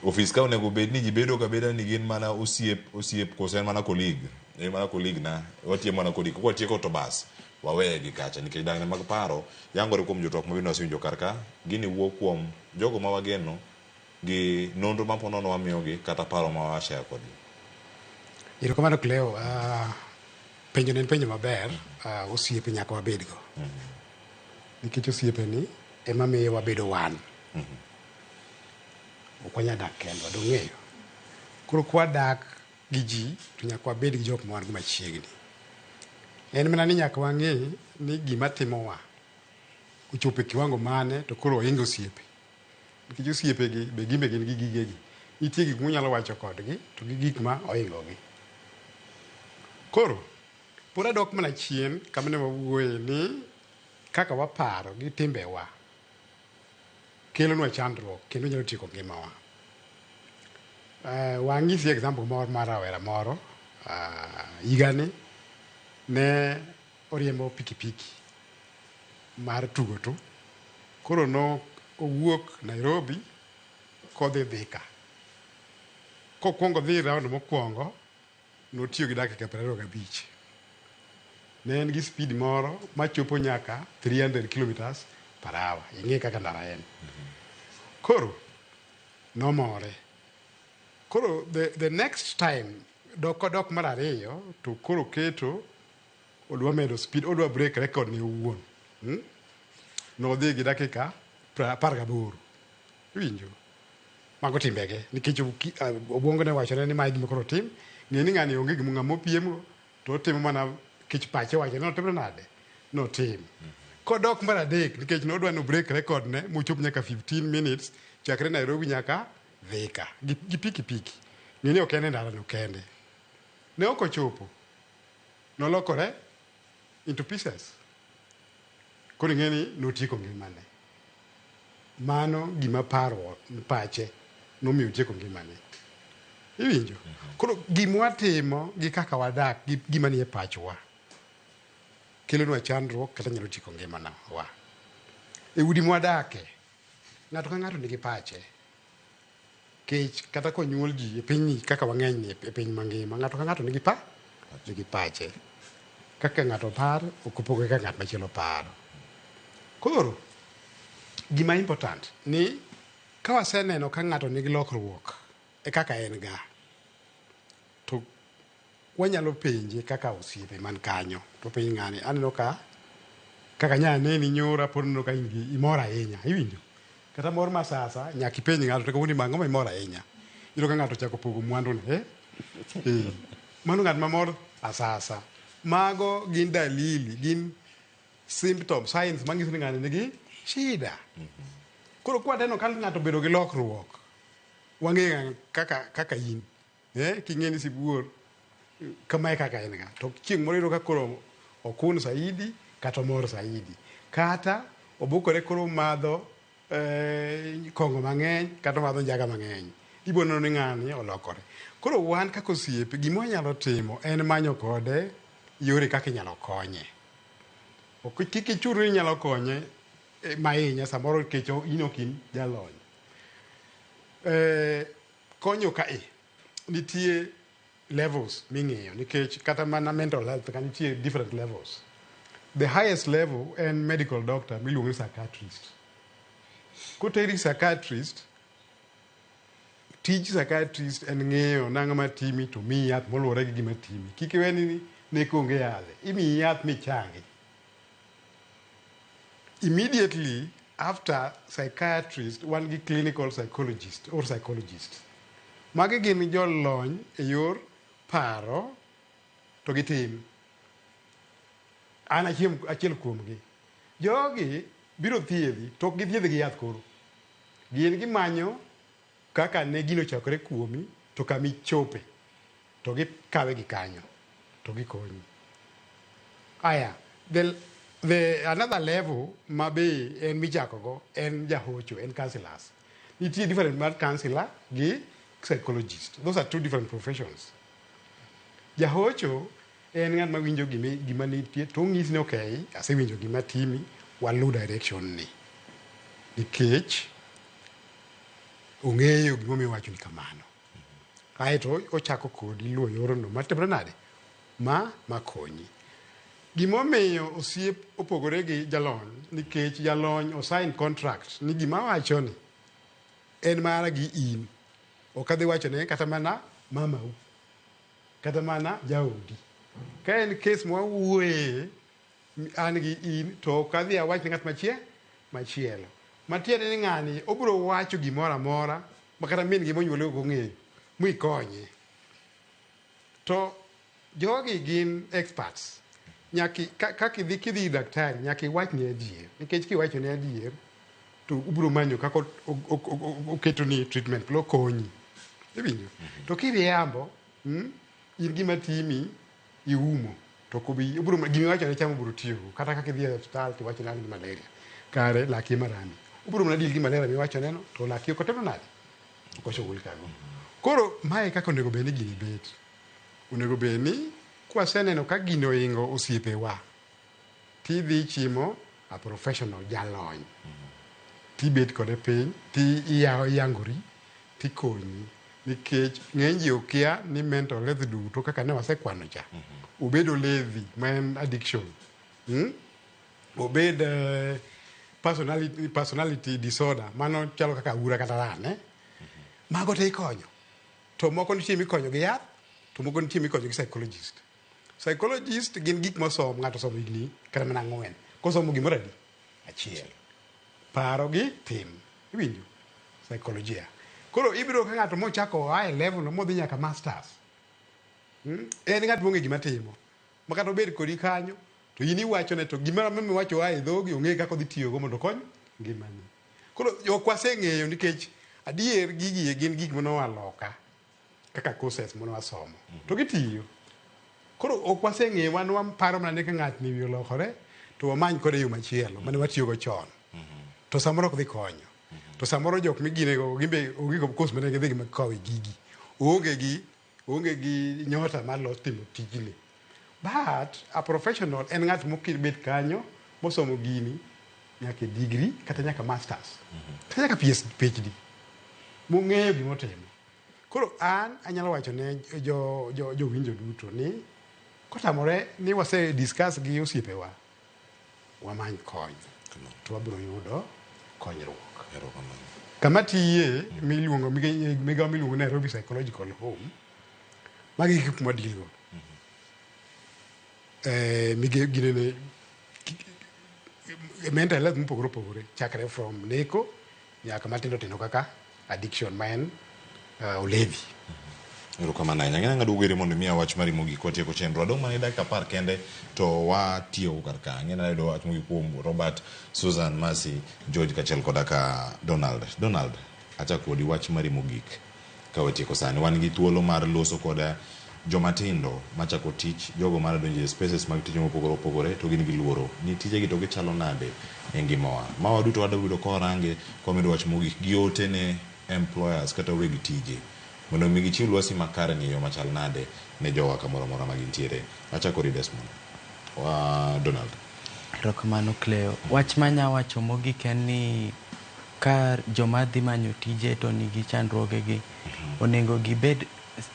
Ofis ka onego bed ni ji bedo kabeda ni gin mana osiep koso en mana colleague. En mana colleague na watiyo mana kodi kwatieko to bas waweye gi kacha nikech dang'ni mag paro yangore kuom jotwak ma bende wasewinjo kar ka. Gini wuok kuom jogo ma wageno gi nonro ma po nono wamiyogi kata paro ma washare kodgi. Erokamano Cleo, penjo en penjo maber, osiepe nyaka wabedgo. Nikech osiepe ni ema miyo wabedo wan. Ok wanyal dak kendwa, dong'eyo. Koro kwadak gi ji to nyaka wabed gi jok ma wan go machiegni. En mana ni nyaka wang'e ni gima timowa ochopo e kiwango mane to koro ohingo osiepe. Nikech osiepegi be gin be gin gi gigegi. Nitie gik munyalo wacho kodgi to gi gik ma ohingogi. Koro, pod adok mana chien kama ne wawuoye ni kaka waparo gi timbewa kelonwa chandruok kendo nyalo tieko ngimawa. Wang'isi example moro mar rawera moro higani ne oriembo pikipiki mar tugo to. Koro no owuok Nairobi kodhi Thika. Kokwongo dhi round mokwongo notiyo gi dakika 25. Ne en gi speed moro machopo nyaka 300 kilometers per hour. Ing'e kaka ndara en. Koro nomore. Koro the next time Dok kodok mar ariyo to koro keto odwa medo speed, odwa break record ne owuon. Nodhi gi dakika 18. Iwinjo? Mago timbege nikech obwongo ne wachone ni mae gima koro tim. Ng'e ni ng'ani onge gima ng'ama opiemgo to otimo mana kech pache wacho ni otimre nade? Notim. Kodok mar adek nikech nodwa no break record ne mochop nyaka 15 minutes chakre Nairobi nyaka Thika gi pikipiki. Ng'e ni ok en e ndara no kende. Ne ok ochopo. Nolokore into pieces. Koro ing'e ni notieko ngimane. Mano gima parruok pache nomiyo otieko ngimane. Iwinjo? Koro gima watimo gi kaka wadak gi gima nie pachwa kelonwa chandruok kata nyalo tieko ngimana wa. E udi mwadake, ng'ato ka ng'ato nigi pache. Kech kata konyuol ji e pinyni kaka wang'eny ni e piny mangima, ng'ato ka ng'ato nigi pa nigi pache. Kaka ng'ato paro ok opogore kaka ng'at machielo paro. Koro gima important ni ka waseneno ka ng'ato nigi lokruok e kaka en ga, to wanyalo penje kaka osiepe man kanyo. To penj ng'ani, aneno ka kaka nya neni nyoro pod aneno ka in gi imor ahinya, iwinjo? Kata mor ma sasa nyaka ipenj ng'ato to kawuono ang'o ma imor ahinya. Iyudo ka ng'ato ochako pogo mwandu ne, eh? Eh. Mano ng'at mamor asasa. Mago gin dalili, gin symptom, signs manyiso ni ng'ani nigi shida. Koro kwaneno ka ng'ato obedo gi lokruok, wang'eyo kaka kaka in. Eh, king'e ni sibuor kamae kaka en ga. To chieng' moro iyudo ka koro okun saidi kata omor saidi. Kata obukore koro madho kong'o mang'eny kata omadho njaga mang'eny. Ibo neno ni ng'ani olokore. Koro wan kaka osiepe gima wanyalo timo en manyo kode yore kaka inyalo konye. Ok kik ichur ni inyalo konye mahinya samoro nikech in ok in jalony. Konyo kae nitie levels ming'iyo nikech kata mana mental health ka nitie different levels. The highest level en medical doctor miluongo ni psychiatrist. Koteri psychiatrist, tij psychiatrist en ng'iyo nang'o matimi to miyi yath moluwore gi gima timi. Kik iwe ni nek onge yadhe, imiyi yath michangi. Immediately after psychiatrist, wan gi clinical psychologist or psychologist. Magi gin jolony e yor paro to gi tim. An achiel kuomgi. Jogi biro thiedhi to ok githiedhi gi yath koro. Gin gimanyo kaka ne gino ochakore kuomi to kama ichope to gikawe gi kanyo to gikonyi. Aya, the another level ma be en michako go en jahocho, en counselors. Nitie different mar counselor gi psychologist. Those are two different professions. Jahocho en ng'at mawinjo gima nitie to onyisi ni okay, asewinjo gima timi, waluw direction ni. Nikech ong'eyo gimomiyo owacho ni kamano. Aeto ochako kodi luwo yorno matimre nade? Ma makonyi. Gimomiyo osiep opogore gi jalony nikech jalony o sign contract ni gima awacho ni en mara gi in. Ok adhi wachone kata mana mamau, kata mana jaodi. Ka en case mwawuoye an gi in to ok adhi awach ne ng'at machielo. Matiende ni ng'ani obiro wacho gimoro amora ma kata min gi monyuole ok ong'eyo mikonye. To jogi gin experts. Nyaki kaka idhi kidhi ir daktari nyaka iwach ne adier. Nikech kiwacho ne adier to ubiro manyo kaka oketoni treatment plan okonyi. Iwinjo? To kiriambo, in gima timi iumo to ok obi obiro gima iwacho ne chamo obiro tiyogo. Kata kaka idhi e osiptal tiwacho ni an gi malaria. Kare laki ema rami. Obiro mana deal gi malaria miwacho neno to laki ok otimo nade? Ok oshughulika go. Koro mae kaka onego bed ni gini bet. Onego bed ni kwaseneno ka gini oingo osiepewa, tidhi chimo a professional jalony. Tibet kode piny, ti iyangori, tikonyi. Nikech ng'eny ji okia ni mental health duto kaka ne wasekwano cha. Obed olevi ma en addiction. Obed personality disorder, mano chalo kaka ura kata ran, eh? Mago te ikonyo. To moko nitie mikonyo gi yath, to To moko nitie mikonyo gi psychologist. Psychologist gin gik mosom, ng'ato osomo higni kata mana 4. Kosomo gimoro adi? Achiel. Paro gi tim. Iwinjo? Psychologia. Koro ibiro ka ng'ato mochako oa e level no modhi nyaka masters. En ng'at mong'e gima timo. Ma kata obed kodi kanyo, to in iwachone to gimoro amora miwacho oa e dhogi ong'e kaka odhi tiyogo mondo okony ngimani. Koro ok waseng'eyo nikech adier gigi gin gik mane oa loka kaka courses mane wasomo. To gitiyo. Koro ok waseng'eyo, wan waparo mana ni ka ng'atni wiye olokore to wamany kode yo machielo mane watiyogo chon. To samoro ok dhi konyo. To samoro jok miginego gimbe onge go course mane gidhi gikawe gigi. Onge gi nyota mar los timo tijni. But a professional en ng'at mokibet kanyo mosomo gini nyaka e degree kata nyaka masters. Kata nyaka PhD. Mong'eyo gimotimo. Koro an anyalo wacho ne jo jo jowinjo duto ni kotamore ni wase discuss gi osiepewa, wamany kony to wabiro yudo konyruok. Kama tiye miluongo migawo miluongo ni Nairobi Psychological Home, magi gik mwa deal go. Ginene mental health mopogore opogore chakre from neko nyaka matindo tindo kaka addiction ma en ulevi. Erokamano ahinya. Ng'e ng'ado iri mondo imiya wach mari mogik watieko chenro. Adong' mana gi dakika 10 kende to watieko kar ka. Ang'e nayudo wach mogik kuom Robert, Susan, Mercy, George kaachiel koda ka Donald. Donald, achako kodi wach mari mogik ka watieko sani. Wan gi thuolo mar loso koda joma tindo machako tich, jogo mar donjo e spaces mag tich mopogore opogore to gin gi luoro ni tijegi to gichalo nade e ngimawa. Ma waduto wadwa yudo korange kwamedo wach mogik gi ote ne employers kata weg tije mondo mi gichiw lwasi makare ni e yo machal nade ne jowa kamoro amora ma gintiere. Achako kodi Desmond. Donald. Erokamano Cleo. Wach manya wacho mogik en ni ka joma dhi manyo tije to nigi chandruogegi, onego gibed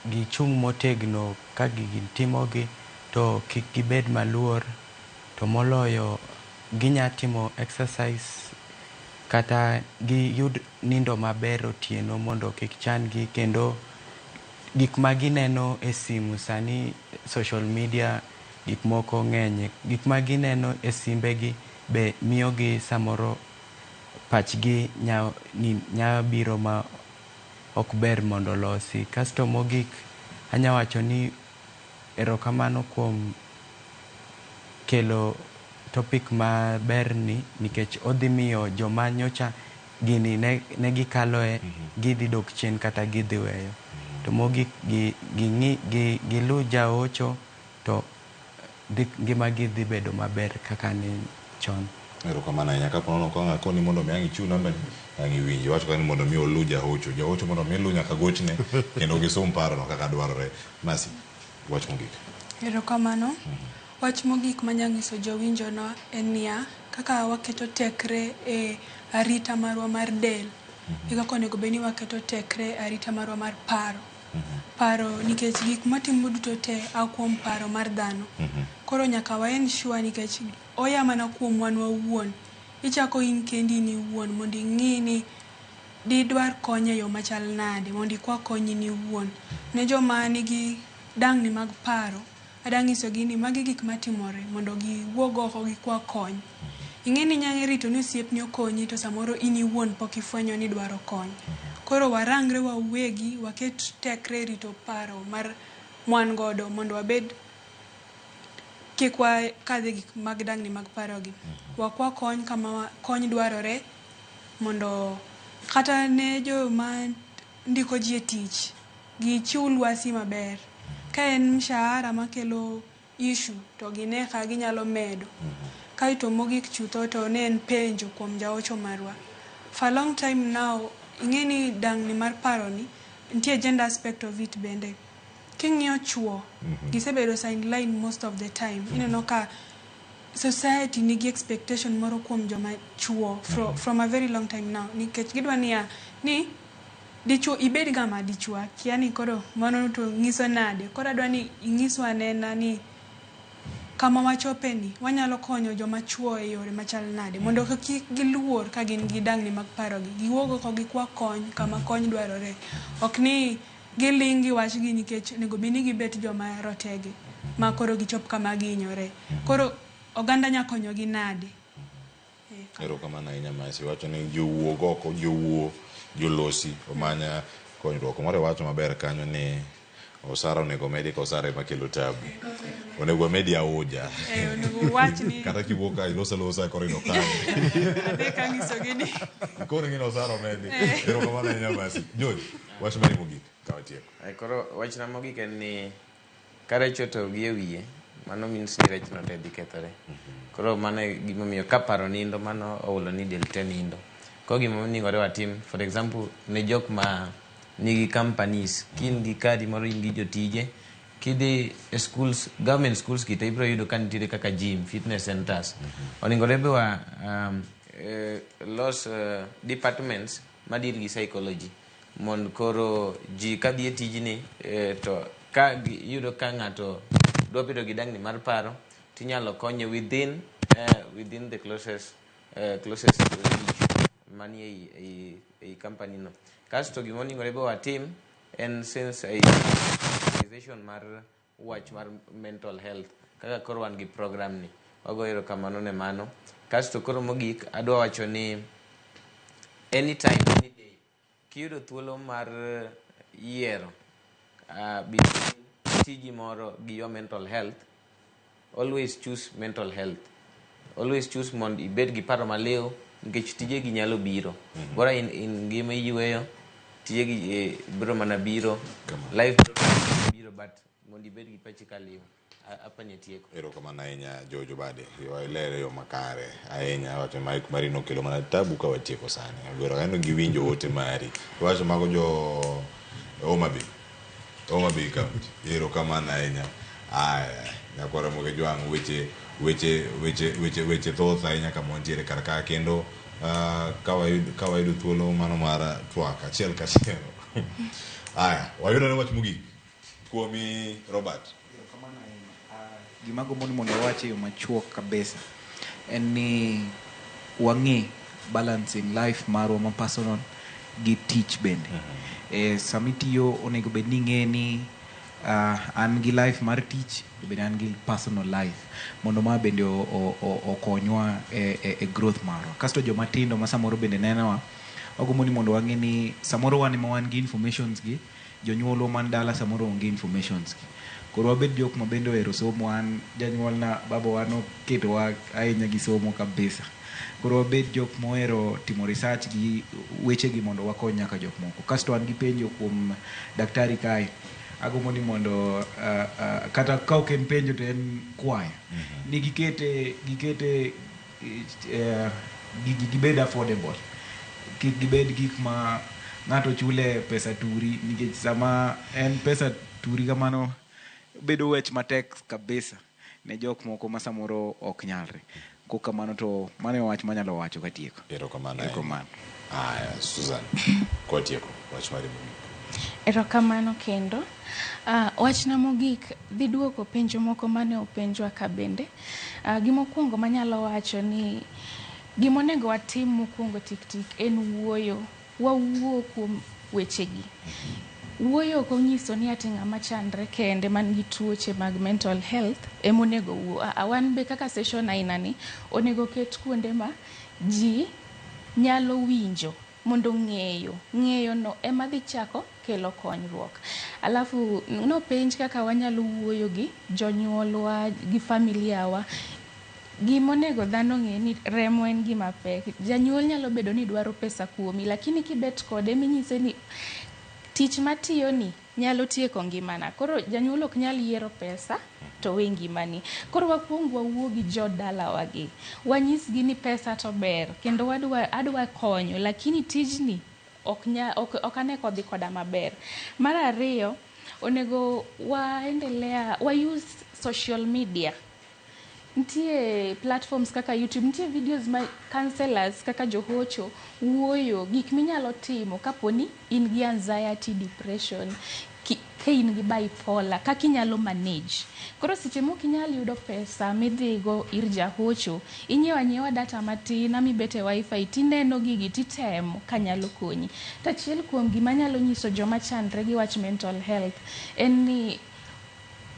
gichung' motegno ka gigi timogi to kik gibed maluor, to moloyo ginya timo exercise kata giyud nindo maber otieno mondo kik chandgi. Kendo gik ma gineno e simu sani, social media, gik moko ng'eny, gik ma gineno e simbegi be miyogi samoro pachgi nya biro ma ok ber mondo losi. Kasto mogik anya wacho ni erokamano kuom kelo topic maber ni, nikech odhi miyo joma nyocha gini ne gikaloe gidhi dok chien kata gidhi weyo. To mogik gilu jaocho to ngimagi dhi bedo maber kaka ne chon. Erokamano ahinya. Kapo nono ka akoni mondo mi ang' ichiw namba ni, ang' iwinji. Iwacho ka ni mondo mi olu jahocho. Jahocho mondo mi olu nyaka gochne kendo gisum parono kaka dwarore. Mercy, wach mogik. Erokamano. Wach mogik manya nyiso jowinjo no en niya, kaka waketo tekre e arita marwa mar del, e kaka onego bed ni waketo tekre e arita marwa mar paro. Paro nikech gik matimo duto te a kuom paro mar dhano. Koro nyaka wa ensure nikech oya mana kuom wan wawuon. Ichako in kendi in iwuon mondo ing'i ni didwar kony e yo machal nade, mondo ikwa kony in iwuon. Ne joma nigi dangni mag paro, adwa nyisogi ni magi gik matimore mondo giwuog oko gikwa kony. Ing'e ni inyalo rito ni osiepni okonyi to samoro in iwuon pok ifwenyo ni idwaro kony. Koro warangre wawegi, waket tekre e rito paro mar mwan godo mondo wabed kik wakadhe gik mag dangni mag paro gi. Wakwa kony kama kony dwarore mondo kata ne joma ndiko ji e tich gichiw lwasi maber. Ka en mshahara makelo issue to gine ka ginyalo medo. Kaeto mogik chutho to ne en penjo kuom jaocho marwa. For a long time now, ing'e ni dangni mar paro ni nitie gender aspect of it bende. King'iyo chuo, gisebedo sideline most of the time. Ineno ka society nigi expectation moro kuom joma chuo from a very long time now. Nikech gidwa niya, ni dichuo ibed ng'ama dichuo, akia ni koro mano to nyiso nade. Koro adwa ni inyiswa anena ni kama wachope ni wanyalo konyo joma chuo e yore machal nade mondo kik giluor ka gin gi dangni mag paro gi. Giwuog oko gikwa kony kama kony dwarore. Ok ni Giling' gi wachgi nikech onego bed ni gibet joma rotege ma koro gichop kama gihinyore. Koro oganda nya konyogi nade? Erokamano ahinya Mercy. Iwacho ni jowuog oko, jowuo, jolosi omanya konyruok. Kumoro iwacho maber kanyo ni osara onego omedi ka osara ema kelo tabu. Onego wamedi auja. Eh, onego uwach ni Kata kiwuok ka iloso alosa koro ino kanyo. adhi kanyisogi ni Koro ing'e ni osara omedi. Eh. Erokamano ahinya Mercy. George, wach mari mogik ka watieko. Eh, koro wachna mogik en ni ka rech otow gi e wiye, mano means ni rechno te dhi kethore. Koro mano e gimomiyo ka paro nindo, mano oulo ni del te nindo. Koro gima onegore watim, for example, ne jok ma nigi companies, ka in gi kadi moro in gi jotije, kidhi e schools, government schools gi te ibiro yudo ka nitiere kaka gym, fitness centers. Onegore be wa los departments ma deal gi psychology mondo koro ji kadhi e tijni to ka iyudo ka ng'ato dwa bedo gi dangni mar paro tinyalo konye within the closest reach manie ei company no. Kasto gima onegore be watim en sensitization mar wach mar mental health kaka koro wan gi program ni wago erokamano ne mano. Kasto koro mogik adwa wacho ni anytime, any day kiyudo thuolo mar yiero between tiji moro gi your mental health, always choose mental health. Always choose mondo ibed gi paro maliw nikech tijegi nyalo biro. Bora in ngima iyweyo, tijegi biro mana biro, life biro biro, but mondo ibed gi pachi kaliw. Apani atieko. Erokamano ahinya George Obade. Iler e yo makare ahinya. Wacho mic mari nokelo mana tabu ka watieko sani. Agwero aneno giwinjo ote mari. Iwacho mago jo Homa Bay. Homa Bay County. Erokamano ahinya. Aya, nyakwara Ramogi Jwang' weche thoth ahinya kama wantiere kar ka kendo ka wayudo thuolo mano mar twak achiel kachiel. Aya, wayudo ne wach mogik kuomi Robert. Gima agombo ni mondo awach e yo machuok kabisa en ni wang'e balancing life marwa ma personal gi tich bende. Sama itiyo onego bed ni ing'e ni an gi life mar tich to bende an gi personal life mondo ma bende okonywa e growth marwa. Kasto joma tindo ma samoro bende nenowa, wagombo ni mondo wang'e ni samoro wan ema wan gi informations gi, jonyuolwa man dala samoro onge informations gi. Koro wabed jok ma bende ohero somo. An janyuolna babawa noketowa ahinya gi somo kabisa. Koro wabed jok mohero timo research gi wechegi mondo wakony nyaka jok moko. Kasto an gi penjo kuom daktari kae. Agombo ni mondo kata ka ok en penjo to en kwayo. Ni gikete gigi gibed affordable. Kik gibed gik ma ng'ato chule pesa turi nikech sama en pesa turi kamano bedo wech matek kabisa ne jok moko ma samoro ok nyalre. Kok kamano to mano e wach manyalo wacho katieko. Erokamano. Erokamano. Aya, Susan, kwatieko wach mari mogik. Erokamano kendo. Wachna mogik dhi duoko penjo moko mane openjwa ka bende. Gimokwongo manyalo wacho ni gimonego watim mokwongo tik tik en wuoyo. Wawuo kuom wechegi. Wuoyo ok onyiso ni ati ng'ama chandre kende man gi tuoche mag mental health emonego wuo. Wan be kaka session aina ni onego ket kuonde ma ji nyalo winjo mondo ng'eyo. Ng'eyo no ema dhi chako kelo konyruok. Alafu nopenj kaka wanyalo wuoyo gi jonyuolwa gi familia wa. Gimonego dhano ng'e ni remo en gima pek. Janyuol nyalo bedo ni dwaro pesa kuomi, lakini kibet kode minyise ni tich matiyo ni nyalo tieko ngimana. Koro janyuol ok nyal yiero pesa to we ngimani. Koro wakuong wawuo gi jodalawa gi. Wanyisgi ni pesa to ber kendo adwa konyo, lakini tijni ok ane kodhi koda maber. Mar ariyo, onego waendelea, wa use social media. Nitie platforms kaka YouTube, nitie videos ma counselors kaka johocho wuoyo gik minyalo timo kaponi in gi anxiety, depression. ka in gi bipolar kaka inyalo manage. Koro seche mok inyal yudo pesa midhigo ir jahocho, inyiewo anyiewa data matin ama ibet e wifi tineno gigi titemo kanyalo konyi. To achiel kuom gima anyalo nyiso joma chandre gi wach mental health en ni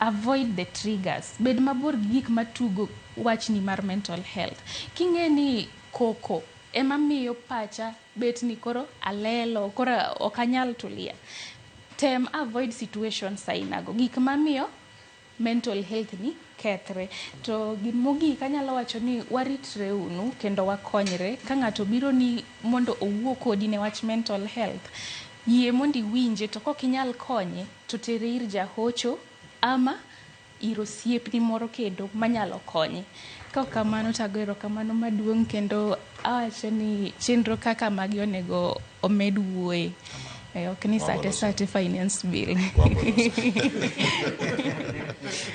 avoid the triggers. Bed mabor gi gik matugo wachni mar mental health. King'e ni koko ema miyo pacha bet ni koro alelo, koro ok anyal tulia. Tem avoid situations ainago. Gik mamiyo mental health ni kethre. To mogik anyalo wacho ni waritre unu kendo wakonyre. Ka ng'ato biro ni mondo owuo kodi ne wach mental health, yie mondo iwinje to kok inyal konye to tere ir jahocho ama ir osiepni moro kendo manyalo konye. Kaok kamano to ago erokamano maduong' kendo awacho ni chenro kaka magi onego omed wuoye. Ok ni sate sate finance bill.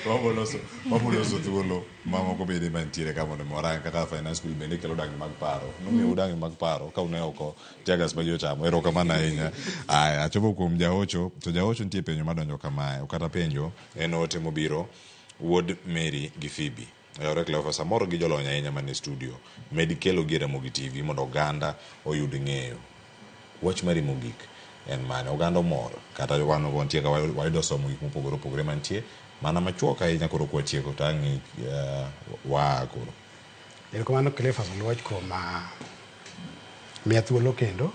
Waboloso thuolo mamoko bende mantiere ka mondo warang kaka finance bill bende kelo dangni mag paro. Nomiyo dangni mag paro ka une oko teargas ma ji ochamo. Erokamano ahinya. Aya, achopo kuom jahocho. To jahocho nitie penjo madonjo kamae. Kata penjo en ote mobiro wuod Mary gi Phoebe. Oyawore Cleophas, amor gi jolony ahinya man e studio. Med kelo gi e Ramogi TV mondo oganda oyud ng'eyo. Wach mari mogik en mane? Oganda omor kata wan wantie ka wayudo somo gik mopogore opogore mantie mana machuok ahinya koro kwatieko to ang' waa koro. Erokamano Cleophas Oluoch kuom miya thuolo kendo.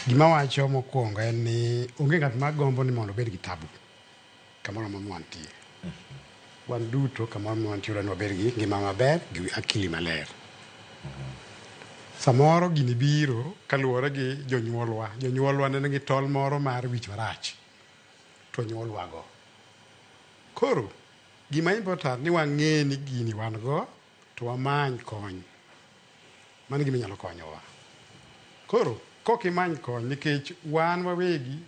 Gima wacho mokwongo en ni onge ng'at ma gombo ni mondo obed gi tabu kamoro amora ma wantie. Wan duto kamoro ma wantie wadwa ni wabed gi ngima maber gi akili maler. Samoro gini biro kaluwore gi jonyuolwa. Jonyuolwa ne nigi tol moro mar wich marach to onyuolwago. Koro gima important ni wang'e ni gini wan go to wamany kony. Mano gima nyalo konyowa. Koro kok imany kony nikech wan wawegi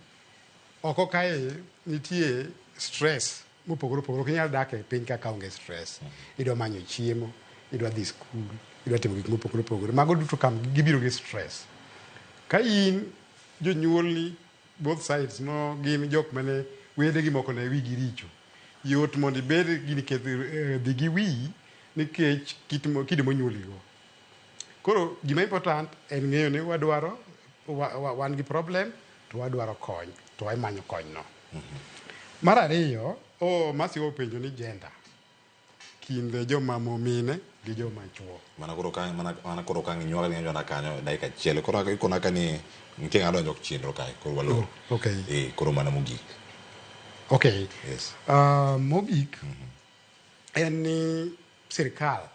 oko kae nitie stress mopogore opogore. Ok inyal dak e piny ka onge stress. Idwa manyo chiemo, idwa dhi skul, idwa timo gik mopogore opogore. Mago duto kam gibiro gi stress. Ka in jonyuolni both sides no gin jok mane wedegi moko ne wigi richo. Yot mondo ibed gini keth dhi gi wiyi nikech kido monyuoligo. Koro gima important en ng'eyo ni wadwaro wan gi problem to wadwaro kony to wamanyo kony no. Mar ariyo, Masi openjo ni gender kind joma mine gi joma chuo. Mana koro ka mana koro ka nyuola gi nyuola kanyo dakika achiel koro ikona ka ni nitie ng'ado donjo chenro kae koro walor. Okay. Koro mana mogik. Okay. Yes. Mogik en ni sirikal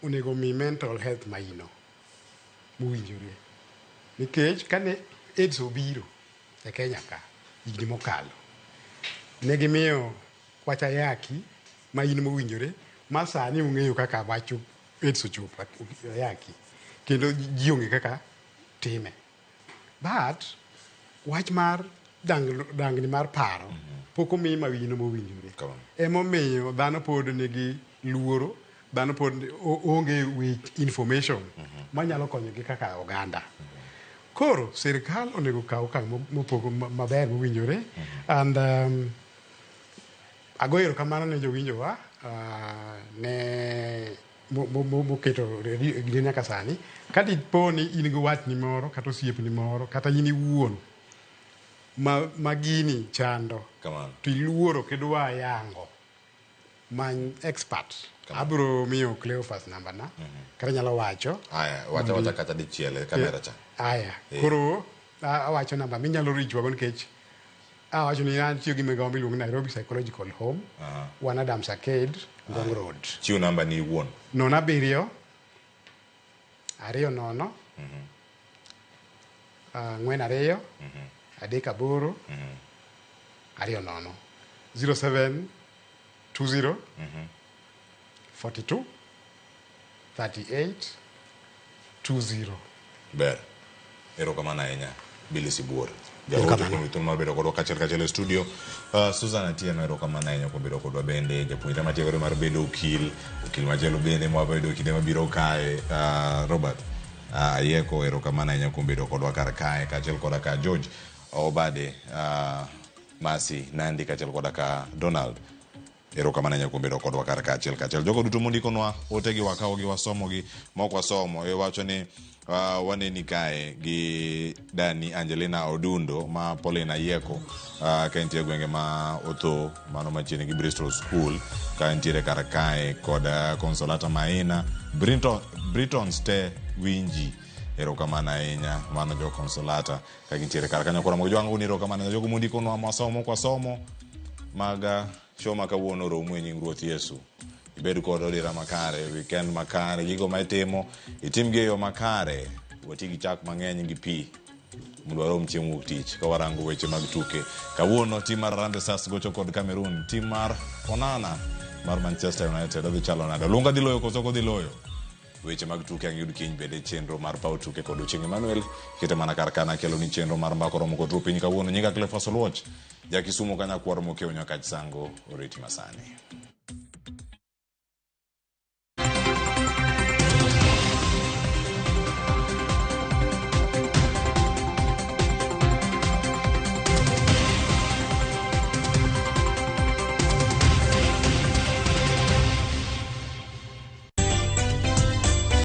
onego mi mental health maino mowinjore. Nikech kane AIDS obiro e Kenya ka higni mokalo, ne gimiyo wach ayaki maino mowinjore ma sani ung'eyo kaka wach AIDS ochopo ayaki kendo ji onge kaka time. But wach mar dangni mar paro pok omi mawino mowinjore. Emomiyo dhano pod nigi luoro, dhano pod onge wech information manyalo konyogi kaka oganda. Koro sirikal onego kaw okang' mopogo maber mowinjore and agoyo erokamano ne jowinjowa ne moketo gini nyaka sani. Ka dipo ni in gi watni moro kata osiepni moro kata in iwuon ma gini chando to iluoro kidwa yango, many expert. Abiro miyo Cleophas namba na kata nyalo wacho. Aya, wacha wacha kata dichiel e kamera cha. Aya, koro awacho namba minyalo reach wago nikech awacho ni an tiyo gi migawo miluongo ni Nairobi Psychological Home. Wan Adams Arcade, Ngong Road. Chiw namba ni iwuon. 0 7 2 0 4 2 3 8 2 0 07 20 42 38 20. Ber. Erokamano ahinya Billy Sibuor. Erokamano. Jaote kuom thuolo mar bedo kodwa kachiel kachiel e studio. Susan Atieno erokamano ahinya kuom bedo kodwa bende. Japuonjre matiegore mar bedo okil, okil machielo bende mwabedo kinde mabiro kae. Robert Ayieko erokamano ahinya kuom bedo kodwa kar kae kaachiel koda ka George Obade. Masi Nandi kaachiel koda ka Donald. Erokamano ahinya kuom bedo kodwa kar kaachiel kaachiel. Jogo duto mondikonwa otegi wakawogi wasomogi mok wasomo iwacho ni waneni kae gi dani Angelina Odundo ma Pauline Ayieko ka entie e gwenge ma Otho mano machiegni gi Bristol School ka entiere kar kae kod Consolata Maina Britons te winji. Erokamano ahinya mano jo Consolata ka gintiere kar kanyo. Koro mogo jwang'o ni erokamano jogo mondikonwa mwasomo kwasomo mag show ma kawuono romo e nying Ruoth Yesu. Ibed kod odira makare, weekend makare, gigo ma itimo itim gi e yo makare, wati gi chak mang'eny gi pi mondo warom chieng' wuok tich ka warango weche mag tuke. Kawuono tim mar Harambee Stars gocho kod Cameroon, tim mar Onana mar Manchester United odhi chalo nade? Olunga dhi loyo koso ok odhi loyo? Weche mag tuke ang' yud kiny bende chenro mar paw tuke kod Ochieng' Emmanuel kete mana kar kana kelo ni chenro mar mbako romo kod ruo piny kawuono. Nyinga Cleophas Oluoch, ja Kisumu ka nyakwar Mokeo Nyakach Sango, oriti masani.